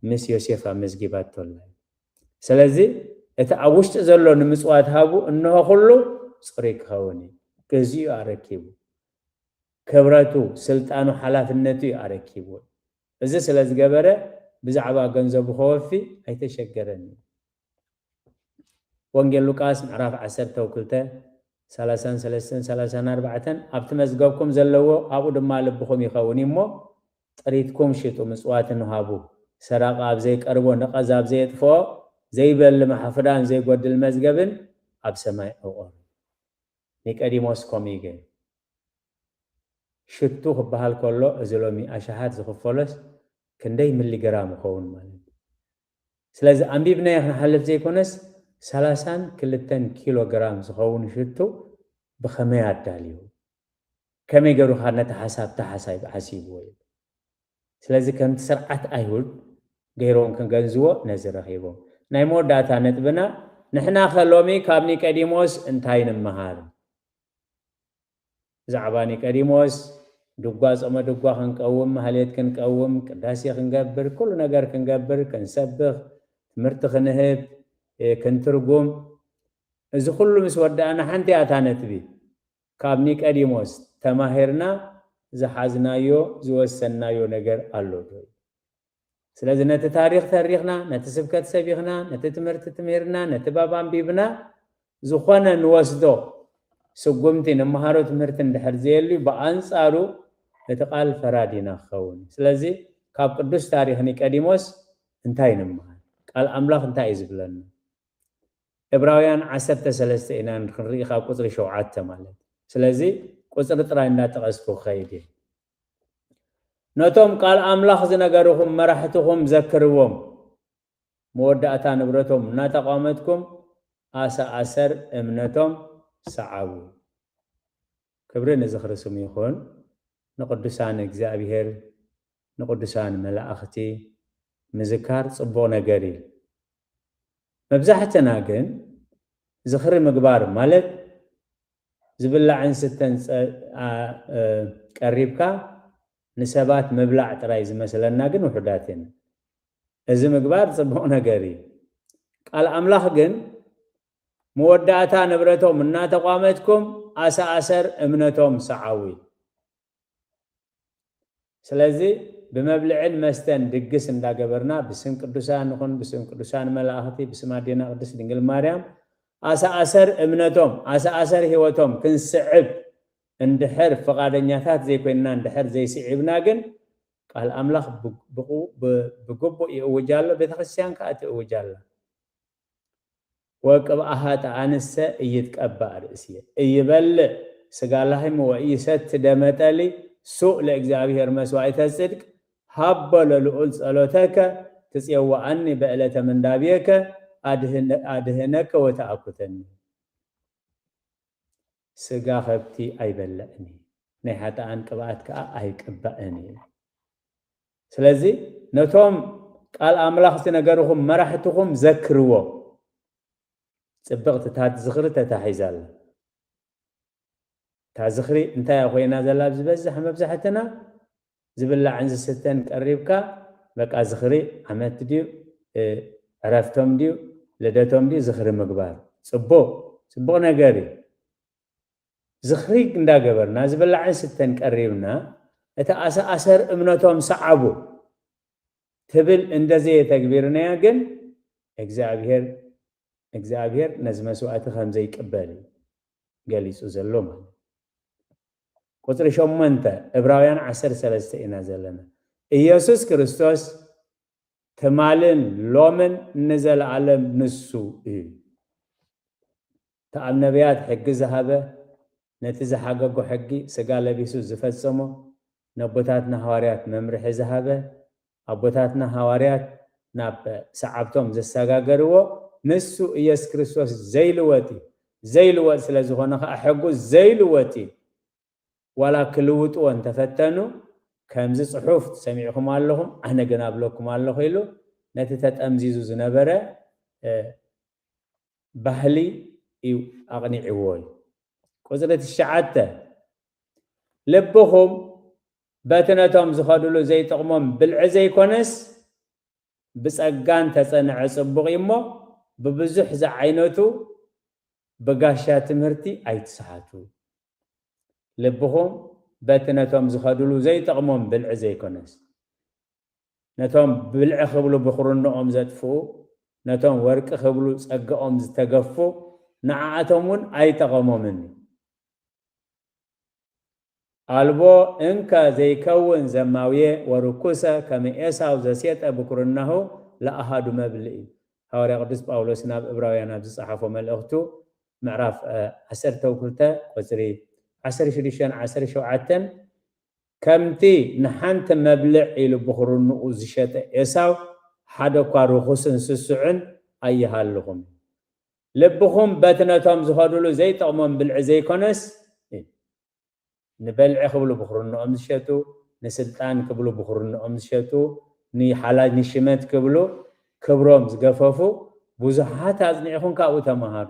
ምስ ዮሴፍ ኣመዝጊባቶላ። ስለዚ እቲ ኣብ ውሽጢ ዘሎ ንምጽዋት ሃቡ እንሆ ኩሉ ጽሩይ ክኸውን እዩ። ግዚኡ ኣረኪቡ፣ ክብረቱ፣ ስልጣኑ፣ ሓላፍነቱ እዩ ኣረኪቡ። እዚ ስለ ዝገበረ ብዛዕባ ገንዘቡ ከወፊ ኣይተሸገረን እዩ። ወንጌል ሉቃስ ምዕራፍ ዓሰርተ ክልተ ሰላሳን ሰለስተን ሰላሳን ኣርባዕተን፣ ኣብቲ መዝገብኩም ዘለዎ ኣብኡ ድማ ልብኹም ይኸውን እዩ እሞ፣ ጥሪትኩም ሽጡ፣ ምጽዋትን ሃቡ። ሰራቂ ኣብ ዘይቀርቦ፣ ነቐዝ ኣብ ዘየጥፍኦ፣ ዘይበሊ ማሕፍዳን ዘይጎድል መዝገብን ኣብ ሰማይ ዕቆሩ። ኒቀዲሞስ ከምኡ ይገ ሽቱ ክበሃል ከሎ፣ እዚ ሎሚ ኣሽሓት ዝኽፈሎስ ክንደይ ሚሊግራም ይኸውን ማለት እዩ። ስለዚ ኣንቢብናዮ ክንሓልፍ ዘይኮነስ፣ ሰላሳን ክልተን ኪሎ ግራም ዝኸውን ሽቱ ብኸመይ ኣዳልዩ? ከመይ ገይሩ ኸ ነቲ ሓሳብ ተሓሳይብ ሓሲብዎ እዩ? ስለዚ ከምቲ ስርዓት ኣይሁድ ገይሮም ክገንዝዎ ነዚ ረኺቦም። ናይ መወዳእታ ነጥብና፣ ንሕና ኸ ሎሚ ካብ ኒቀዲሞስ እንታይ ንምሃር? ብዛዕባ ኒቀዲሞስ፣ ድጓ ጾመ ድጓ ክንቀውም፣ ማህሌት ክንቀውም፣ ቅዳሴ ክንገብር፣ ኩሉ ነገር ክንገብር፣ ክንሰብኽ፣ ትምህርቲ ክንህብ፣ እ፣ ክንትርጉም፣ እዚ ኩሉ ምስ ወዳእና ሓንቲ እያ እታ ነጥቢ። ካብ ኒቀዲሞስ ተማሂርና ዝሓዝናዮ፣ ዝወሰንናዮ ነገር ኣሎ ዶ? ስለዚ ነቲ ታሪኽ ተሪኽና፣ ነቲ ስብከት ሰቢኽና፣ ነቲ ትምህርቲ ትምህርና፣ ነቲ ባብ ኣንቢብና፣ ዝኾነ ንወስዶ ስጉምቲ፣ ንመሃሮ ትምህርቲ እንድሕር ዘየልዩ፣ ብኣንጻሩ እቲ ቃል ፈራዲና ክኸውን። ስለዚ ካብ ቅዱስ ታሪኽ ኒቀዲሞስ እንታይ ንምሃር? ቃል ኣምላኽ እንታይ እዩ ዝብለና? ዕብራውያን ዓሰርተ ሰለስተ ኢና ክንርኢ፣ ካብ ቁጽሪ ሸውዓተ ማለት። ስለዚ ቁጽሪ ጥራይ እንዳጠቐስኩ ክኸይድ እየ። ነቶም ቃል ኣምላኽ ዝነገርኹም መራሕትኹም ዘክርዎም፣ መወዳእታ ንብረቶም እናተቋመትኩም ኣሰኣሰር እምነቶም ሰዓቡ። ክብሪ ንዝኽሪ ስሙ ይኹን። ንቅዱሳን እግዚኣብሔር፣ ንቅዱሳን መላእኽቲ ምዝካር ጽቡቕ ነገር እዩ። መብዛሕትና ግን ዝኽሪ ምግባር ማለት ዝብላዕን ስተን ጸ-፣ ኣ-፣ እ፣ ቀሪብካ ንሰባት ምብላዕ ጥራይ ዝመስለና ግን ውሑዳት ኢና። እዚ ምግባር ጽቡቕ ነገር እዩ። ቃል ኣምላኽ ግን መወዳእታ ንብረቶም እናተቋመትኩም ኣሰኣሰር እምነቶም ሰዓዊ። ስለዚ ብመብልዕን መስተን ድግስ እንዳገበርና ብስም ቅዱሳን ንኹን፣ ብስም ቅዱሳን መላእኽቲ፣ ብስም ኣዴና ቅድስት ድንግል ማርያም ኣሰኣሰር እምነቶም፣ ኣሰኣሰር ህይወቶም ክንስዕብ እንድሕር ፍቓደኛታት ዘይኮይንና፣ እንድሕር ዘይስዒብና ግን ቃል ኣምላኽ ብ-፣ ብቑ-፣ ብ-፣ ብግቡእ ይእውጅ ኣሎ፣ ቤተክርስትያን ከኣ ትእውጅ ኣላ። ወቅብአ ኃጥኣንሰ ኢይትቀባእ ርእስየ፣ ኢይበልዕ ሥጋ ላህም ወኢይሰቲ ደመ ጠሊ፣ ሱእ ለእግዚኣብሔር መስዋዕተ ጽድቅ፣ ሃቦ ለልዑል ጸሎተከ፣ ትጼዋኣኒ በዕለተ ምንዳብየከ፣ ኣድህነ-፣ ኣድህነከ ወተኣኩተኒ። ስጋ ከብቲ ኣይበልዕን እዩ፣ ናይ ኃጥኣን ቅብኣት ከኣ ኣይቅባእን እዩ። ስለዚ ነቶም ቃል ኣምላኽ ዝነገርኹም መራሕትኹም ዘክርዎ። ጽብቕቲ እታ ዝኽሪ ተታሒዛ ኣላ። እታ ዝኽሪ እንታይ እያ ኮይና ዘላ? ኣብ ዝበዝሕ መብዛሕትና ዝብላዕን ዝስተን ቀሪብካ፣ በቃ ዝኽሪ ዓመት ድዩ፣ እ፣ ዕረፍቶም ድዩ፣ ልደቶም ድዩ፣ ዝኽሪ ምግባር። ጽቡቕ፣ ጽቡቕ ነገር እዩ። ዝኽሪ እንዳገበርና፣ ዝብላዕን ስተን ቀሪብና፣ እቲ ኣሰኣሰር እምነቶም ሰዓቡ ትብል እንደዘየተግቢርናያ ግን እግዚኣብሔር፣ እግዚኣብሔር ነዚ መስዋዕቲ ከም ዘይቅበል እዩ ገሊጹ ዘሎ ማለት። ቁጽሪ ሸሞንተ፣ ዕብራውያን ዓሰርተ ሰለስተ ኢና ዘለና። ኢየሱስ ክርስቶስ ትማልን ሎምን ንዘለዓለም ንሱ እዩ። እቲ ኣብ ነቢያት ሕጊ ዝሃበ፣ ነቲ ዝሓገጎ ሕጊ ስጋ ለቢሱ ዝፈጸሞ፣ ነቦታትና ሃዋርያት መምርሒ ዝሃበ፣ ኣቦታትና ሃዋርያት ናብ ሰዓብቶም ዘሰጋገርዎ፣ ንሱ ኢየሱስ ክርስቶስ ዘይልወጥ እዩ። ዘይልወጥ ስለ ዝኾነ ከዓ ሕጉ ዘይልወጥ እዩ። ዋላ ክልውጥዎ እንተፈተኑ፣ ከምዚ ጽሑፍ ሰሚዕኹም ኣለኹም፣ ኣነ ግን ኣብለኩም ኣለኹ ኢሉ ነቲ ተጠምዚዙ ዝነበረ፣ እ፣ ባህሊ እዩ ኣቕኒዕዎ እዩ። ቁጽሪ ትሽዓተ፣ ልብኹም በቲ ነቶም ዝኸድሉ ዘይጠቕሞም ብልዒ ዘይኮነስ፣ ብጸጋ እንተጸንዐ ጽቡቕ እዩ እሞ፣ ብብዙሕ ዝዓይነቱ ብጋሻ ትምህርቲ ኣይትስሓቱ። ልብኹም በቲ ነቶም ዝኸድሉ ዘይጠቕሞም ብልዒ ዘይኮነስ፣ ነቶም ብልዒ ክብሉ ብኹርንኦም ዘጥፍኡ፣ ነቶም ወርቂ ክብሉ ጸጋኦም ዝተገፉ፣ ንዓኣቶም እውን ኣይጠቐሞምን እዩ። ኣልቦ እንከ ዘይከውን ዘማውየ ወርኩሰ ከመ ኤሳው ዘሴጠ ብኩርናሁ ለኣሃዱ መብልዕ እዩ። ሃዋርያ ቅዱስ ጳውሎስ ናብ እብራውያን ኣብ ዝጸሓፎ መልእኽቱ ምዕራፍ፣ እ፣ ዓሰርተ ክልተ ቁጽሪ ዓሰርተ ሽዱሽተን ዓሰርተ ሸውዓተን፣ ከምቲ ንሓንቲ መብልዕ ኢሉ ብኹርንኡ ዝሸጠ ኤሳው ሓደ እኳ ርኹስን ስሱዕን ኣይሃልኹም። ልብኹም በቲ ነቶም ዝኸድሉ ዘይጠቕሞም ብልዒ ዘይኮነስ፣ ንበልዒ ክብሉ ብኹርንኦም ዝሸጡ፣ ንስልጣን ክብሉ ብኹርንኦም ዝሸጡ፣ ንሓላ-፣ ንሽመት ክብሉ ክብሮም ዝገፈፉ ብዙሓት ኣጽኒዕኹም ካብኡ ተመሃሩ።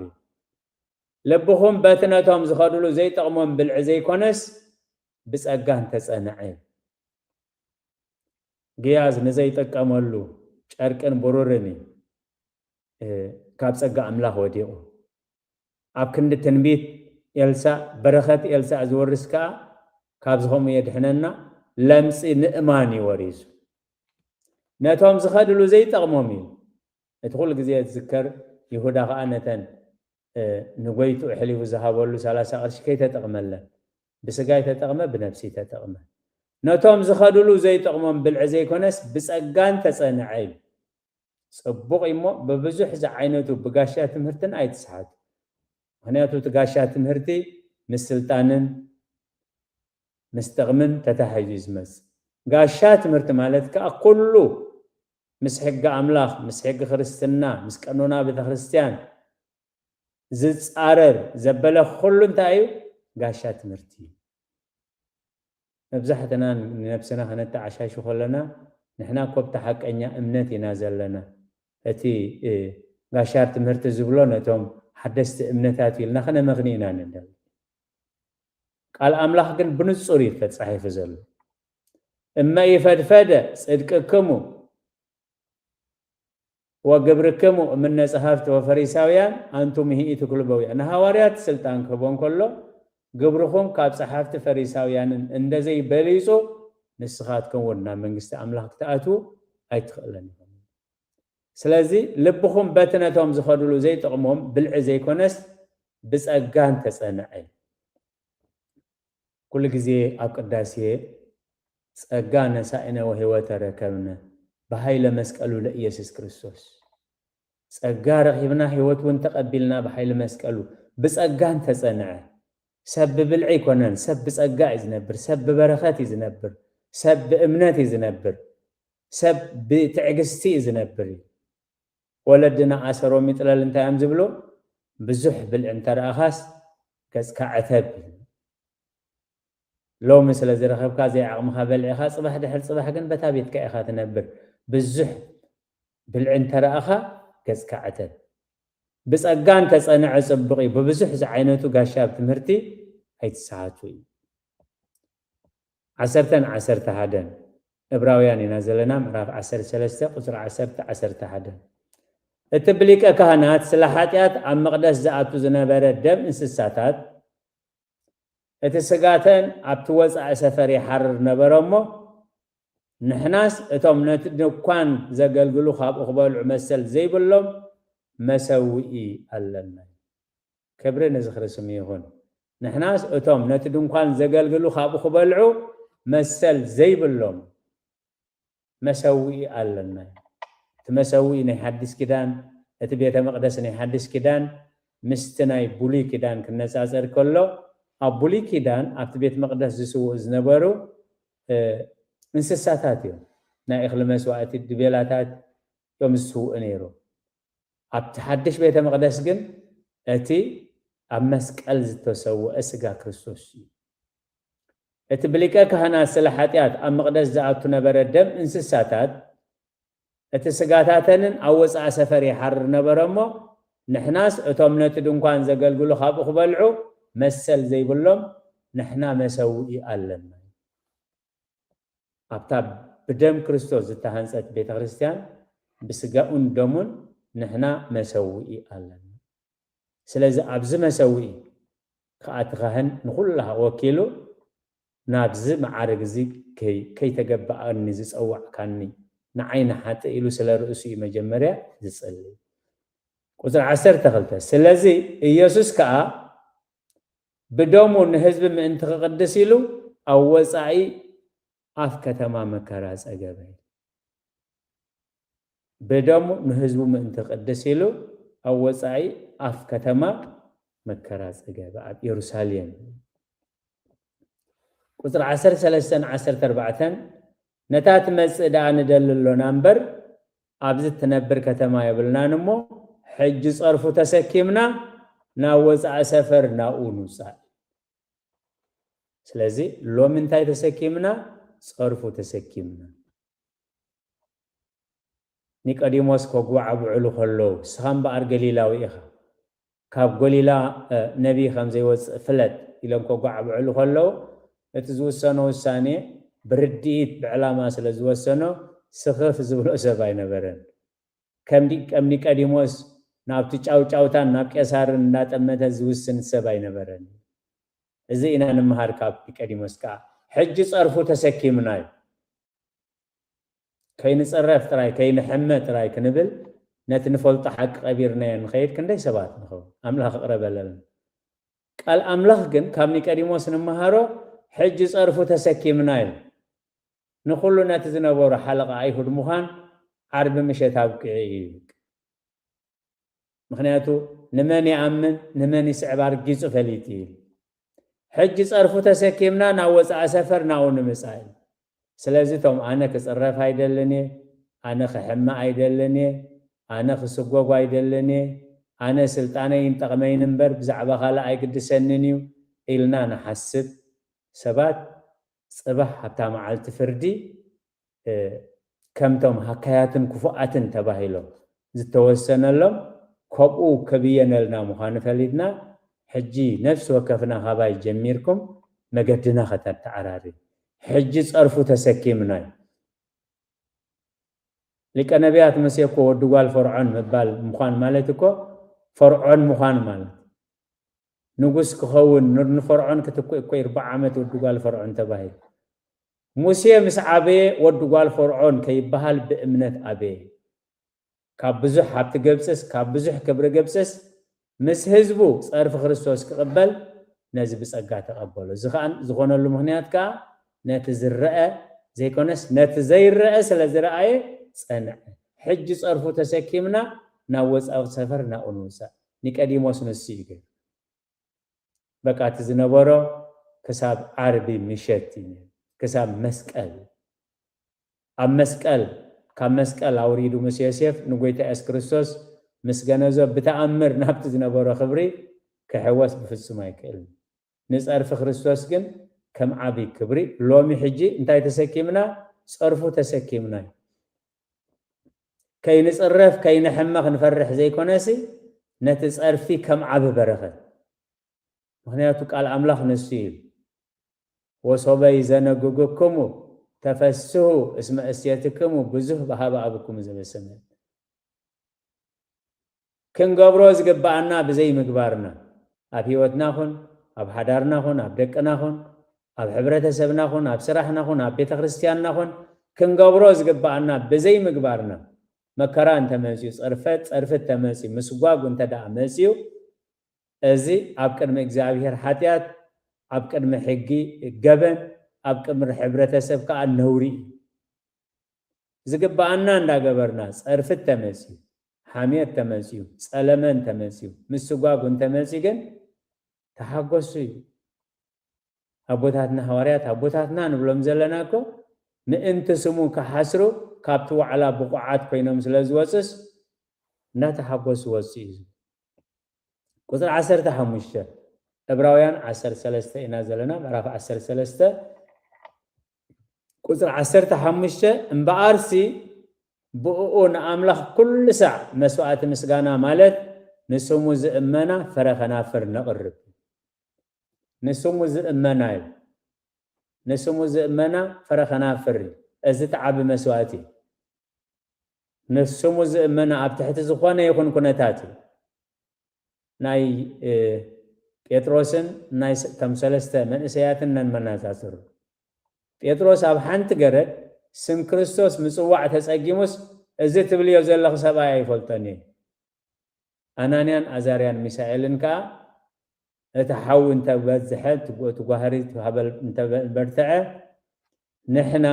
ልብኹም በቲ ነቶም ዝኸድሉ ዘይጠቕሞም ብልዒ ዘይኮነስ፣ ብጸጋ እንተጸንዐ እዩ። ግያዝ ንዘይጥቀመሉ ጨርቅን ብሩርን እዩ፣ እ፣ ካብ ጸጋ ኣምላኽ ወዲቑ። ኣብ ክንዲ ትንቢት ኤልሳእ፣ በረኸት ኤልሳእ ዝወርስ ከኣ ካብዚ ከምኡ የድሕነና፣ ለምጺ ምእማን እዩ ወሪሱ። ነቶም ዝኸድሉ ዘይጠቕሞም እዩ። እቲ ኩሉ ግዜ ዝዝከር፣ ይሁዳ ከኣ ነተን፣ እ፣ ንጎይቱ ኣሕሊፉ ዝሃበሉ ሰላሳ ቅርሺ ከይተጠቕመለን፣ ብስጋ ይተጠቕመ፣ ብነፍሲ ይተጠቕመ። ነቶም ዝኸድሉ ዘይጠቕሞም ብልዒ ዘይኮነስ፣ ብጸጋ እንተጸንዐ እዩ። ጽቡቕ እዩ እሞ፣ ብብዙሕ ዝዓይነቱ ብጋሻ ትምህርትን ኣይትስሓቱ። ምኽንያቱ እቲ ጋሻ ትምህርቲ ምስ ስልጣንን ምስ ጥቕምን ተታሒዙ እዩ ዝመጽእ። ጋሻ ትምህርቲ ማለት ከኣ ኩሉ ምስ ሕጊ ኣምላኽ፣ ምስ ሕጊ ክርስትና፣ ምስ ቀኖና ቤተ ክርስቲያን ዝጻረር ዘበለ ኩሉ እንታይ እዩ? ጋሻ ትምህርቲ እዩ። መብዛሕትና ንነብስና ከነተዓሻሹ ከለና፣ ንሕና እኮ ኣብቲ ሓቀኛ እምነት ኢና ዘለና። እቲ፣ እ፣ ጋሻ ትምህርቲ ዝብሎ ነቶም ሓደስቲ እምነታት ኢልና ከነመኽኒ ኢና ንደሊ። ቃል ኣምላኽ ግን ብንጹር እዩ ተጻሒፉ ዘሎ። እመ ኢፈድፈደ ጽድቅክሙ ወግብርክሙ እምነ ጸሓፍቲ ወፈሪሳውያን ኣንቱም ይእቲ ክልበውያ። ንሃዋርያት ስልጣን ክህቦ እንከሎ፣ ግብርኹም ካብ ጸሓፍቲ ፈሪሳውያንን እንደዘይ በሊጹ፣ ንስኻትኩም እውን ናብ መንግስቲ ኣምላኽ ክትኣትዉ ኣይትኽእለን ኢኹም። ስለዚ ልብኹም በቲ ነቶም ዝኸድሉ ዘይጠቕሞም ብልዒ ዘይኮነስ፣ ብጸጋ እንተጸንዐ። ኩሉ ግዜ ኣብ ቅዳሴ፣ "ጸጋ ነሳኢነ ወሕይወተ ረከብነ ብኃይለ መስቀሉ ለኢየሱስ ክርስቶስ።" ጸጋ ረኺብና፣ ሕይወት እውን ተቐቢልና ብኃይሊ መስቀሉ። ብጸጋ እንተጸንዐ፣ ሰብ ብብልዒ ኣይኮነን፣ ሰብ ብጸጋ እዩ ዝነብር፣ ሰብ ብበረኸት እዩ ዝነብር፣ ሰብ ብእምነት እዩ ዝነብር፣ ሰብ ብትዕግስቲ እዩ ዝነብር እዩ። ወለድና ኣሰሮም ይጥለል እንታይ እዮም ዝብሉ? ብዙሕ ብልዒ እንተረኣኻስ ገጽካ ዕተብ ይብሉ። ሎሚ ስለ ዝረኸብካ ዘይዓቕምኻ በልዒኻ፣ ጽባሕ ድሕሪ ጽባሕ ግን በታ ቤትካ ኢኻ ትነብር። ብዙሕ ብልዒ እንተረኣኻ ገጽካ ዕተብ። ብጸጋ እንተጸንዐ ጽቡቕ እዩ፣ ብብዙሕ ዝዓይነቱ ጋሻ ኣብ ትምህርቲ ኣይትሰሓቱ እዩ። ዓሰርተን ዓሰርተ ሓደን፣ ዕብራውያን ኢና ዘለና፣ ምዕራፍ ዓሰርተ ሰለስተ ቁጽሪ ዓሰርተ፣ ዓሰርተ ሓደ። እቲ ብሊቀ ካህናት ስለ ሓጢኣት ኣብ መቕደስ ዝኣቱ ዝነበረ ደም እንስሳታት፣ እቲ ስጋተን ኣብቲ ወጻኢ ሰፈር ይሓርር ነበረ እሞ፣ ንሕናስ እቶም ነቲ ድኳን ዘገልግሉ ካብኡ ክበልዑ መሰል ዘይብሎም መሰውኢ ኣለና። ክብሪ ንዝኽሪ ስሙ ይኹን። ንሕናስ እቶም ነቲ ድንኳን ዘገልግሉ ካብኡ ክበልዑ መሰል ዘይብሎም መሰውኢ ኣለና። እቲ መሰውኢ ናይ ሓድሽ ኪዳን፣ እቲ ቤተ መቕደስ ናይ ሓድሽ ኪዳን ምስቲ ናይ ብሉይ ኪዳን ክነጻጸር ከሎ፣ ኣብ ብሉይ ኪዳን ኣብቲ ቤት መቕደስ ዝስውኡ ዝነበሩ፣ እ፣ እንስሳታት እዮም። ናይ እኽሊ መስዋእቲ ድቤላታት እዮም ዝስውኡ ነይሮም። ኣብቲ ሓድሽ ቤተ መቕደስ ግን እቲ ኣብ መስቀል ዝተሰውአ ስጋ ክርስቶስ እዩ። እቲ ብሊቀ ካህናት ስለ ሓጢኣት ኣብ መቕደስ ዝኣቱ ነበረ ደም እንስሳታት፣ እቲ ስጋታተንን ኣብ ወፃኢ ሰፈር ይሓርር ነበረ እሞ፣ ንሕናስ እቶም ነቲ ድንኳን ዘገልግሉ ካብኡ ክበልዑ መሰል ዘይብሎም ንሕና መሰውኢ ኣለና። ኣብታ ብደም ክርስቶስ ዝተሃንጸት ቤተ ክርስቲያን ብስጋኡን ደሙን ንሕና መሰውኢ ኣለና። ስለዚ ኣብዚ መሰውኢ ከኣ እቲ ካህን ንኹላ ወኪሉ ናብዚ መዓርግ እዚ ከይ- ከይተገባኣኒ ዝጸዋዕካኒ ንዓይ ንሓጥእ ኢሉ ስለ ርእሱ እዩ መጀመርያ ዝጽሊ። ቁጽሪ ዓሰርተ ክልተ፣ ስለዚ ኢየሱስ ከኣ ብደሙ ንህዝቢ ምእንቲ ክቕድስ ኢሉ ኣብ ወጻኢ ኣፍ ከተማ መከራ ጸገበ። ብደሙ ንህዝቡ ምእንቲ ክቕድስ ኢሉ ኣብ ወጻኢ ኣፍ ከተማ መከራ ጸገበ፣ ኣብ ኢየሩሳሌም። ቁጽሪ ዓሰርተ ሰለስተን ዓሰርተ ኣርባዕተን፣ ነታ ትመጽእ ደኣ ንደሊ ኣሎና እምበር ኣብዚ ትነብር ከተማ የብልናን እሞ፣ ሕጂ ጸርፉ ተሰኪምና ናብ ወጻኢ ሰፈር ናብኡ ንውጻእ። ስለዚ ሎሚ እንታይ ተሰኪምና? ጸርፉ ተሰኪምና። ኒቆዲሞስ ከጓዓብዕሉ ከለዉ፣ ንስኻ እምበኣር ገሊላዊ ኢኻ፣ ካብ ገሊላ ነቢይ ከም ዘይወፅእ ፍለጥ ኢሎም ከጓዕብዕሉ ከለዉ፣ እቲ ዝውሰኖ ውሳኔ ብርድኢት ብዕላማ ስለ ዝወሰኖ ስኽፍ ዝብሎ ሰብ ኣይነበረን። ከም ኒቀዲሞስ ናብቲ ጫውጫውታን ናብ ቄሳርን እንዳጠመተ ዝውስን ሰብ ኣይነበረን። እዚ ኢና ንምሃር ካብ ኒቀዲሞስ ከዓ። ሕጂ ፀርፉ ተሰኪምና እዩ። ከይንፅረፍ ጥራይ ከይንሕመ ጥራይ ክንብል ነቲ ንፈልጦ ሓቂ ቀቢርናዮ ንኸይድ ክንደይ ሰባት ንኸውን። ኣምላኽ ይቕረ በለልና። ቃል ኣምላኽ ግን ካብ ኒቀዲሞስ ንምሃሮ ሕጂ ፀርፉ ተሰኪምና እዩ። ንኹሉ ነቲ ዝነበሮ ሓለቓ ኣይሁድ ምዃን ዓርቢ ምሸት ኣብቂዑ እዩ። ምኽንያቱ ንመን ይኣምን ንመን ይስዕብ ኣርጊጹ ፈሊጡ እዩ። ሕጂ ጸርፉ ተሰኪምና ናብ ወጻኢ ሰፈር ናብኡ ንምጻእ እዩ። ስለዚ እቶም ኣነ ክጽረፍ ኣይደልን እየ፣ ኣነ ክሕመ ኣይደልን እየ፣ ኣነ ክስጎጉ ኣይደልን እየ፣ ኣነ ስልጣነይን ጠቕመይን እምበር ብዛዕባ ካልእ ኣይግድሰንን እዩ ኢልና ንሓስብ ሰባት ጽባሕ ኣብታ መዓልቲ ፍርዲ ከምቶም ሃካያትን ክፉኣትን ተባሂሎም ዝተወሰነሎም ከምኡ ከብየነልና ምዃኑ ፈሊጥና፣ ሕጂ ነፍሲ ወከፍና ካባይ ጀሚርኩም መገድና ከተተዓራሪ። ሕጂ ጸርፉ ተሰኪምና እዩ። ሊቀ ነቢያት ሙሴ እኮ ወዲ ጓል ፈርዖን ምባል ምዃን ማለት እኮ ፈርዖን ምዃን ማለት ንጉስ ክኸውን ንፈርዖን ክትኩእ እኮ ኣርብዓ ዓመት ወዲ ጓል ፈርዖን ተባሂሉ። ሙሴ ምስ ዓበየ ወዲ ጓል ፈርዖን ከይበሃል ብእምነት ኣበየ። ካብ ብዙሕ ሃብቲ ግብፅስ ካብ ብዙሕ ክብሪ ግብፅስ ምስ ህዝቡ ፀርፊ ክርስቶስ ክቕበል ነዚ ብፀጋ ተቐበሎ። እዚ ከዓ ዝኾነሉ ምኽንያት ከዓ ነቲ ዝረአ ዘይኮነስ ነቲ ዘይረአ ስለ ዝረኣየ ፀንዐ። ሕጂ ፀርፉ ተሰኪምና ናብ ወፃኢ ሰፈር ናብኡ ንውፃእ። ኒቀዲሞስ ንሱ እዩ ገይሩ። በቃ እቲ ዝነበሮ ክሳብ ዓርቢ ምሸት እዩ፣ ክሳብ መስቀል። ኣብ መስቀል፣ ካብ መስቀል ኣውሪዱ ምስ ዮሴፍ ንጎይታ የሱስ ክርስቶስ ምስ ገነዞ ብተኣምር ናብቲ ዝነበሮ ክብሪ ክሕወስ ብፍጹም ኣይክእልን። ንጸርፊ ክርስቶስ ግን ከም ዓቢ ክብሪ ሎሚ ሕጂ እንታይ ተሰኪምና? ጸርፉ ተሰኪምና እዩ። ከይንጽረፍ ከይንሕመ ክንፈርሕ ዘይኮነሲ ነቲ ጸርፊ ከም ዓቢ በረኸት። ምኽንያቱ ቃል ኣምላኽ ንሱ እዩ። ወሶበ ይዘነግግክሙ ተፈስሁ እስመ እሴትክሙ ብዙህ በሃበ ኣብክሙ ዘበሰማያት። ክንገብሮ ዝግብኣና ብዘይ ምግባርና ኣብ ህይወትና ኹን ኣብ ሓዳርና ኹን ኣብ ደቅና ኹን ኣብ ሕብረተሰብና ኹን ኣብ ስራሕና ኹን ኣብ ቤተ ክርስቲያንና ኹን ክንገብሮ ዝግብኣና ብዘይ ምግባርና መከራ እንተመፅዩ፣ ፀርፈት ፀርፊ እንተመፅዩ፣ ምስጓግ እንተ ደኣ መፅዩ፣ እዚ ኣብ ቅድሚ እግዚኣብሔር ሓጢኣት፣ ኣብ ቅድሚ ሕጊ ገበን፣ ኣብ ቅድሚ ሕብረተሰብ ከዓ ነውሪ እዩ። ዝግብኣና እንዳገበርና ፀርፊ እንተመፅዩ፣ ሓምየት ተመፅዩ፣ ፀለመ እንተመፅዩ፣ ምስጓጉ እንተመፅዩ ግን ተሓጎሱ እዩ። ኣቦታትና ሃዋርያት ኣቦታትና ንብሎም ዘለና እኮ ምእንቲ ስሙ ክሓስሩ ካብቲ ዋዕላ ብቑዓት ኮይኖም ስለ ዝወፅስ እናተሓጎሱ ወፅኡ እዩ። ቁፅሪ ዓሰርተ ሓሙሽተ፣ ዕብራውያን ዓሰርተ ሰለስተ ኢና ዘለና፣ ምዕራፍ ዓሰርተ ሰለስተ ቁፅሪ ዓሰርተ ሓሙሽተ፣ እምበኣርሲ ብእኡ ንኣምላኽ ኩሉ ሳዕ መስዋእቲ ምስጋና ማለት ንስሙ ዝእመና ፍረ ከናፍር ነቕርብ። ንስሙ ዝእመና እዩ። ንስሙ ዝእመና ፍረ ከናፍር እዩ። እዚ ተዓቢ መስዋእቲ እዩ። ንስሙ ዝእመና ኣብ ትሕቲ ዝኾነ ይኹን ኩነታት እዩ። ናይ ጴጥሮስን ናይ እቶም ሰለስተ መንእሰያትን ነንመናዛዝሩ። ጴጥሮስ ኣብ ሓንቲ ገረድ ስም ክርስቶስ ምጽዋዕ ተጸጊሙስ፣ እዚ ትብልዮ ዘለኺ ሰብኣይ ኣይፈልጦን እየ። ኣናንያን ኣዛርያን ሚሳኤልን ከኣ እቲ ሓዊ እንተበዝሐ፣ እቲ ጓህሪ ሃበል እንተበርትዐ፣ ንሕና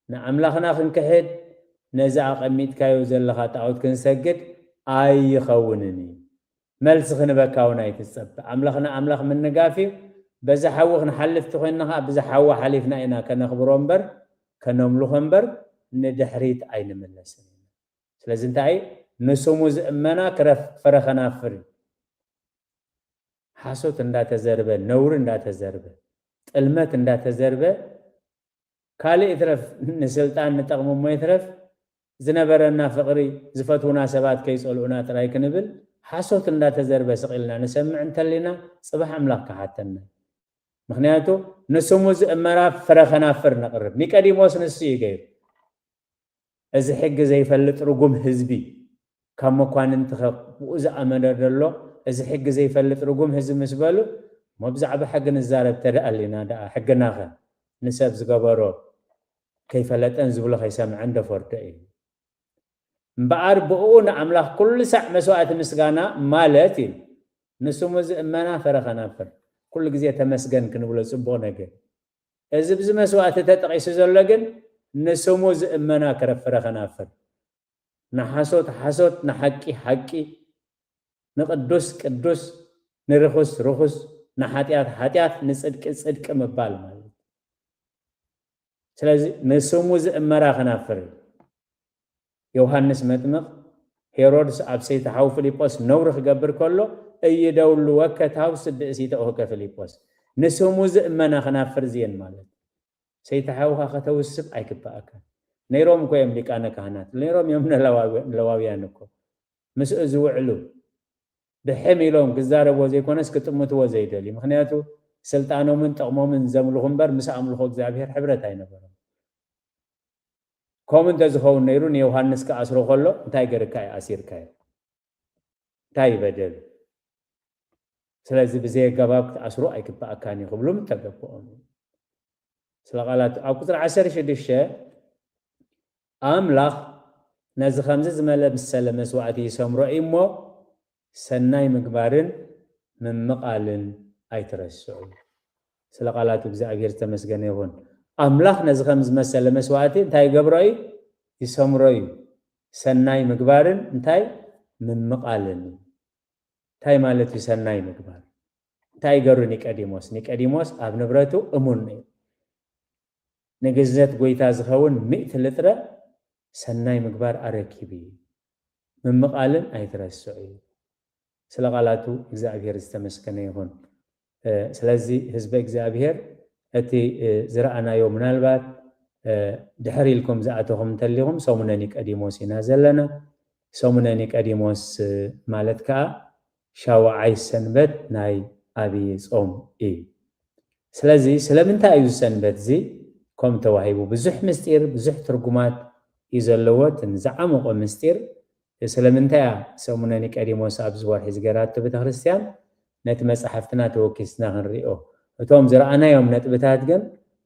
ንኣምላኽና ክንክሕድ፣ ነዚ ኣቐሚጥካዮ ዘለኻ ጣዖት ክንሰግድ ኣይኸውንን እዩ። መልሲ ክንበካ እውን ኣይትጸበ። ኣምላኽና ኣምላኽ ምንጋፍ እዩ። በዚ ሓዊ ክንሓልፍ ተኾይንና ኸዓ፣ ብዚ ሓዊ ሓሊፍና ኢና ከነኽብሮ እምበር፣ ከነምልኾ እምበር፣ ንድሕሪት ኣይንምለስን ኢና። ስለዚ እንታይ? ንስሙ ዝእመና ክረፍ-፣ ፍረ ከናፍር እዩ። ሓሶት እንዳተዘርበ፣ ነውሪ እንዳተዘርበ፣ ጥልመት እንዳተዘርበ፣ ካልእ ይትረፍ፣ ንስልጣን ንጠቕሚ እሞ ይትረፍ፣ ዝነበረና ፍቕሪ፣ ዝፈትዉና ሰባት ከይጸልኡና ጥራይ ክንብል፣ ሓሶት እንዳተዘርበ ስቕ ኢልና ንሰምዕ እንተሊና፣ ጽባሕ ኣምላኽ ክሓተና። ምኽንያቱ፣ ንስሙ ዝእመና ፍረ ከናፍር ነቕርብ። ኒቀዲሞስ ንሱ እዩ ገይሩ። እዚ ሕጊ ዘይፈልጥ ርጉም ህዝቢ፣ ካብ መኳንንትኸ ብኡ ዝኣመነ ደሎ፣ እዚ ሕጊ ዘይፈልጥ ርጉም ህዝቢ ምስ በሉ፣ እሞ ብዛዕባ ሕጊ ንዛረብ ተደኣሊና ደኣ፣ ሕግናኸ ንሰብ ዝገበሮ ከይፈለጠን ዝብሎ ከይሰምዐን ደፈርዶ እዩ። እምበኣር ብእኡ ንኣምላኽ ኩሉ ሳዕ መስዋእቲ ምስጋና ማለት እዩ። ንስሙ ዝእመና ፍረ ከናፍር። ኩሉ ግዜ ተመስገን ክንብሎ ጽቡቕ ነገር። እዚ ብዚ መስዋእቲ ተጠቒሱ ዘሎ ግን ንስሙ ዝእመና ክረ-፣ ፍረ ከናፍር። ንሓሶት ሓሶት፣ ንሓቂ ሓቂ፣ ንቅዱስ ቅዱስ፣ ንርኹስ ርኹስ፣ ንሓጢኣት ሓጢኣት፣ ንጽድቂ ጽድቂ ምባል ማለት እዩ። ስለዚ ንስሙ ዝእመና ከናፍር እዩ። ዮሃንስ መጥምቕ፣ ሄሮድስ ኣብ ሰይቲ ሓው ፊልጶስ ነውሪ ክገብር ከሎ፣ "እይደውልወከ ታውስድ ብእሲተ ኦህከ ፊልጶስ"፣ ንስሙ ዝእመና ከናፍር ዝየን ማለት። ሰይቲ ሓውኻ ከተውስብ ኣይግባኣካን። ነይሮም እኮ እዮም ሊቃነ ካህናት፣ ነይሮም እዮም ነለዋዊ-፣ ለዋውያን እኮ። ምስኡ ዝውዕሉ ብሕም ኢሎም ክዛረብዎ ዘይኮነስ ክጥምትዎ ዘይደልዩ። ምኽንያቱ ስልጣኖምን ጥቕሞምን ዘምልኹ እምበር ምስ ኣምልኾ እግዚኣብሔር ሕብረት ኣይነበሮም። ከምኡ እንተዝኸውን ነይሩ ንዮሃንስ ክኣስሮ ከሎ እንታይ ገርካ እዩ ኣሲርካዮ? እንታይ በደል? ስለዚ ብዘይ ኣገባብ ክትኣስሮ ኣይግባኣካን እዩ ክብሉ ምተገብኦም። ስለ ቃላት ኣብ ቁጽሪ ዓሰርተ ሽዱሽተ ኣምላኽ ነዚ ከምዚ ዝመሰለ መስዋእቲ ይሰምሮ እዩ እሞ ሰናይ ምግባርን ምምቓልን ኣይትረስዑ። ስለ ቃላቱ እግዚኣብሔር ዝተመስገነ ይኹን። ኣምላኽ ነዚ ከም ዝመሰለ መስዋእቲ እንታይ ይገብሮ እዩ? ይሰምሮ እዩ። ሰናይ ምግባርን እንታይ? ምምቓልን እዩ። እንታይ ማለት እዩ ሰናይ ምግባር? እንታይ ይገሩ ኒቀዲሞስ? ኒቀዲሞስ ኣብ ንብረቱ እሙን ነይሩ። ንግዝነት ጎይታ ዝኸውን ሚእቲ ልጥረ ሰናይ ምግባር ኣረኪቡ እዩ። ምምቓልን ኣይትረስዑ እዩ። ስለ ቃላቱ እግዚኣብሔር ዝተመስገነ ይኹን። እ፣ ስለዚ ህዝበ እግዚኣብሔር እቲ፣ እ፣ ዝረኣናዮ ምናልባት፣ እ፣ ድሕር ኢልኩም ዝኣተኹም እንተሊኹም ሰሙነ ኒቀዲሞስ ኢና ዘለና። ሰሙነ ኒቀዲሞስ፣ እ፣ ማለት ከዓ ሻውዓይ ሰንበት ናይ ኣብይ ጾም እዩ። ስለዚ ስለምንታይ እዩ ሰንበት እዚ ከም ተዋሂቡ? ብዙሕ ምስጢር፣ ብዙሕ ትርጉማት እዩ ዘለዎ። እቲ ዝዓመቆ ምስጢር ስለምንታይ እያ ሰሙነ ኒቀዲሞስ ኣብዚ ወርሒ ዝገራቶ ቤተክርስትያን? ነቲ መጽሓፍትና ተወኪስና ክንሪኦ። እቶም ዝረኣናዮም ነጥብታት ግን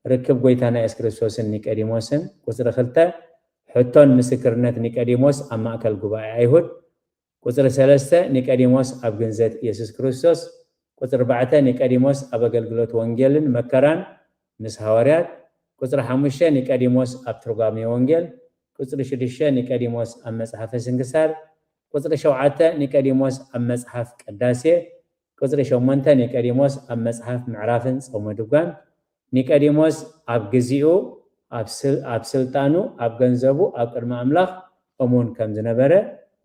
ርክብ ጎይታና የሱስ ክርስቶስን ኒቀዲሞስን፣ ቁጽሪ ክልተ፣ ሕቶን ምስክርነት ኒቀዲሞስ ኣብ ማእከል ጉባኤ ኣይሁድ፣ ቁጽሪ ሰለስተ፣ ኒቀዲሞስ ኣብ ግንዘት የሱስ ክርስቶስ፣ ቁጽሪ ኣርባዕተ፣ ኒቀዲሞስ ኣብ ኣገልግሎት ወንጌልን መከራን ምስ ሃዋርያት፣ ቁጽሪ ሓሙሽተ፣ ኒቀዲሞስ ኣብ ትርጓሜ ወንጌል፣ ቁጽሪ ሽዱሽተ፣ ኒቀዲሞስ ኣብ መጽሓፈ ስንክሳር፣ ቁጽሪ ሸውዓተ፣ ኒቀዲሞስ ኣብ መጽሓፍ ቅዳሴ፣ ቁጽሪ ሸሞንተ፣ ኒቀዲሞስ ኣብ መጽሓፍ ምዕራፍን ጾመ ድጓን፣ ኒቀዲሞስ ኣብ ግዚኡ፣ ኣብ ስል-፣ ኣብ ስልጣኑ፣ ኣብ ገንዘቡ፣ ኣብ ቅድሚ ኣምላኽ እሙን ከም ዝነበረ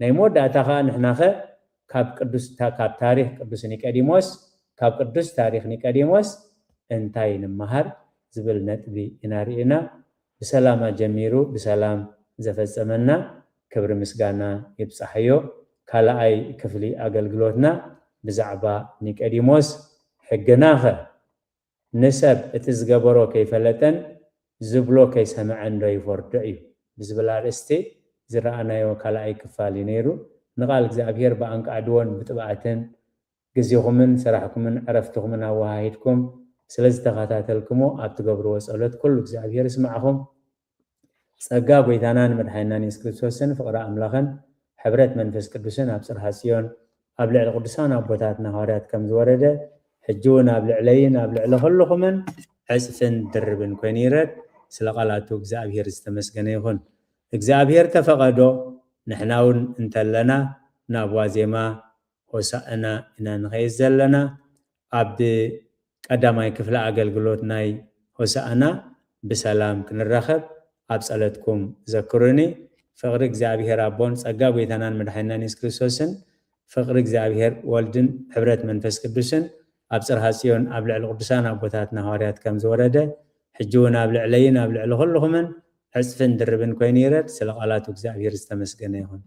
ናይ መወዳእታ ከዓ ንሕናኸ ካብ ቅዱስ ካብ ታሪክ ቅዱስ ኒቀዲሞስ ካብ ቅዱስ ታሪክ ኒቀዲሞስ እንታይ ንምሃር ዝብል ነጥቢ ኢና ርኢና። ብሰላም ኣጀሚሩ ብሰላም ዘፈጸመና ክብሪ ምስጋና ይብጻሕዮ። ካልኣይ ክፍሊ ኣገልግሎትና ብዛዕባ ኒቀዲሞስ ሕግናኸ ንሰብ እቲ ዝገበሮ ከይፈለጠን ዝብሎ ከይሰምዐን ዶ ይፈርዶ እዩ ብዝብል ኣርእስቲ ዝረኣናዮ ካልኣይ ክፋል እዩ ነይሩ። ንቓል እግዚኣብሔር ብኣንቃዕድዎን ብጥብኣትን ግዜኹምን ስራሕኩምን ዕረፍትኹምን ኣወሃሂድኩም ስለ ዝተኸታተልኩሞ ኣብ ትገብርዎ ጸሎት ኩሉ እግዚኣብሔር ይስማዕኹም። ጸጋ ጎይታናን መድሓኒናን የሱስ ክርስቶስን ፍቕሪ ኣምላኽን ሕብረት መንፈስ ቅዱስን ኣብ ጽርሃ ጽዮን ኣብ ልዕሊ ቅዱሳን ኣቦታትና ሃዋርያት ከም ዝወረደ ሕጂ እውን ኣብ ልዕለይን ኣብ ልዕሊ ኩልኹምን ዕጽፍን ድርብን ኮይኑ ይረድ። ስለ ቃላቱ እግዚኣብሔር ዝተመስገነ ይኹን። እግዚኣብሔር ተፈቐዶ ንሕና እውን እንተለና ናብ ዋዜማ ሆሳእና ኢና ንኸይድ ዘለና። ኣብ ቀዳማይ ክፍሊ ኣገልግሎት ናይ ሆሳእና ብሰላም ክንራኸብ ኣብ ጸለትኩም ዘክሩኒ። ፍቕሪ እግዚኣብሔር ኣቦን ጸጋ ጎይታናን መድሓኒናን የሱስ ክርስቶስን ፍቕሪ እግዚኣብሔር ወልድን ሕብረት መንፈስ ቅዱስን ኣብ ጽርሃ ጽዮን ኣብ ልዕሊ ቅዱሳን ኣቦታትና ሃዋርያት ከም ዝወረደ ሕጂ እውን ኣብ ልዕለይን ኣብ ልዕሊ ኩልኹምን ዕጽፍን ድርብን ኮይኑ ይረድ። ስለ ቃላቱ እግዚኣብሔር ዝተመስገነ ይኹን።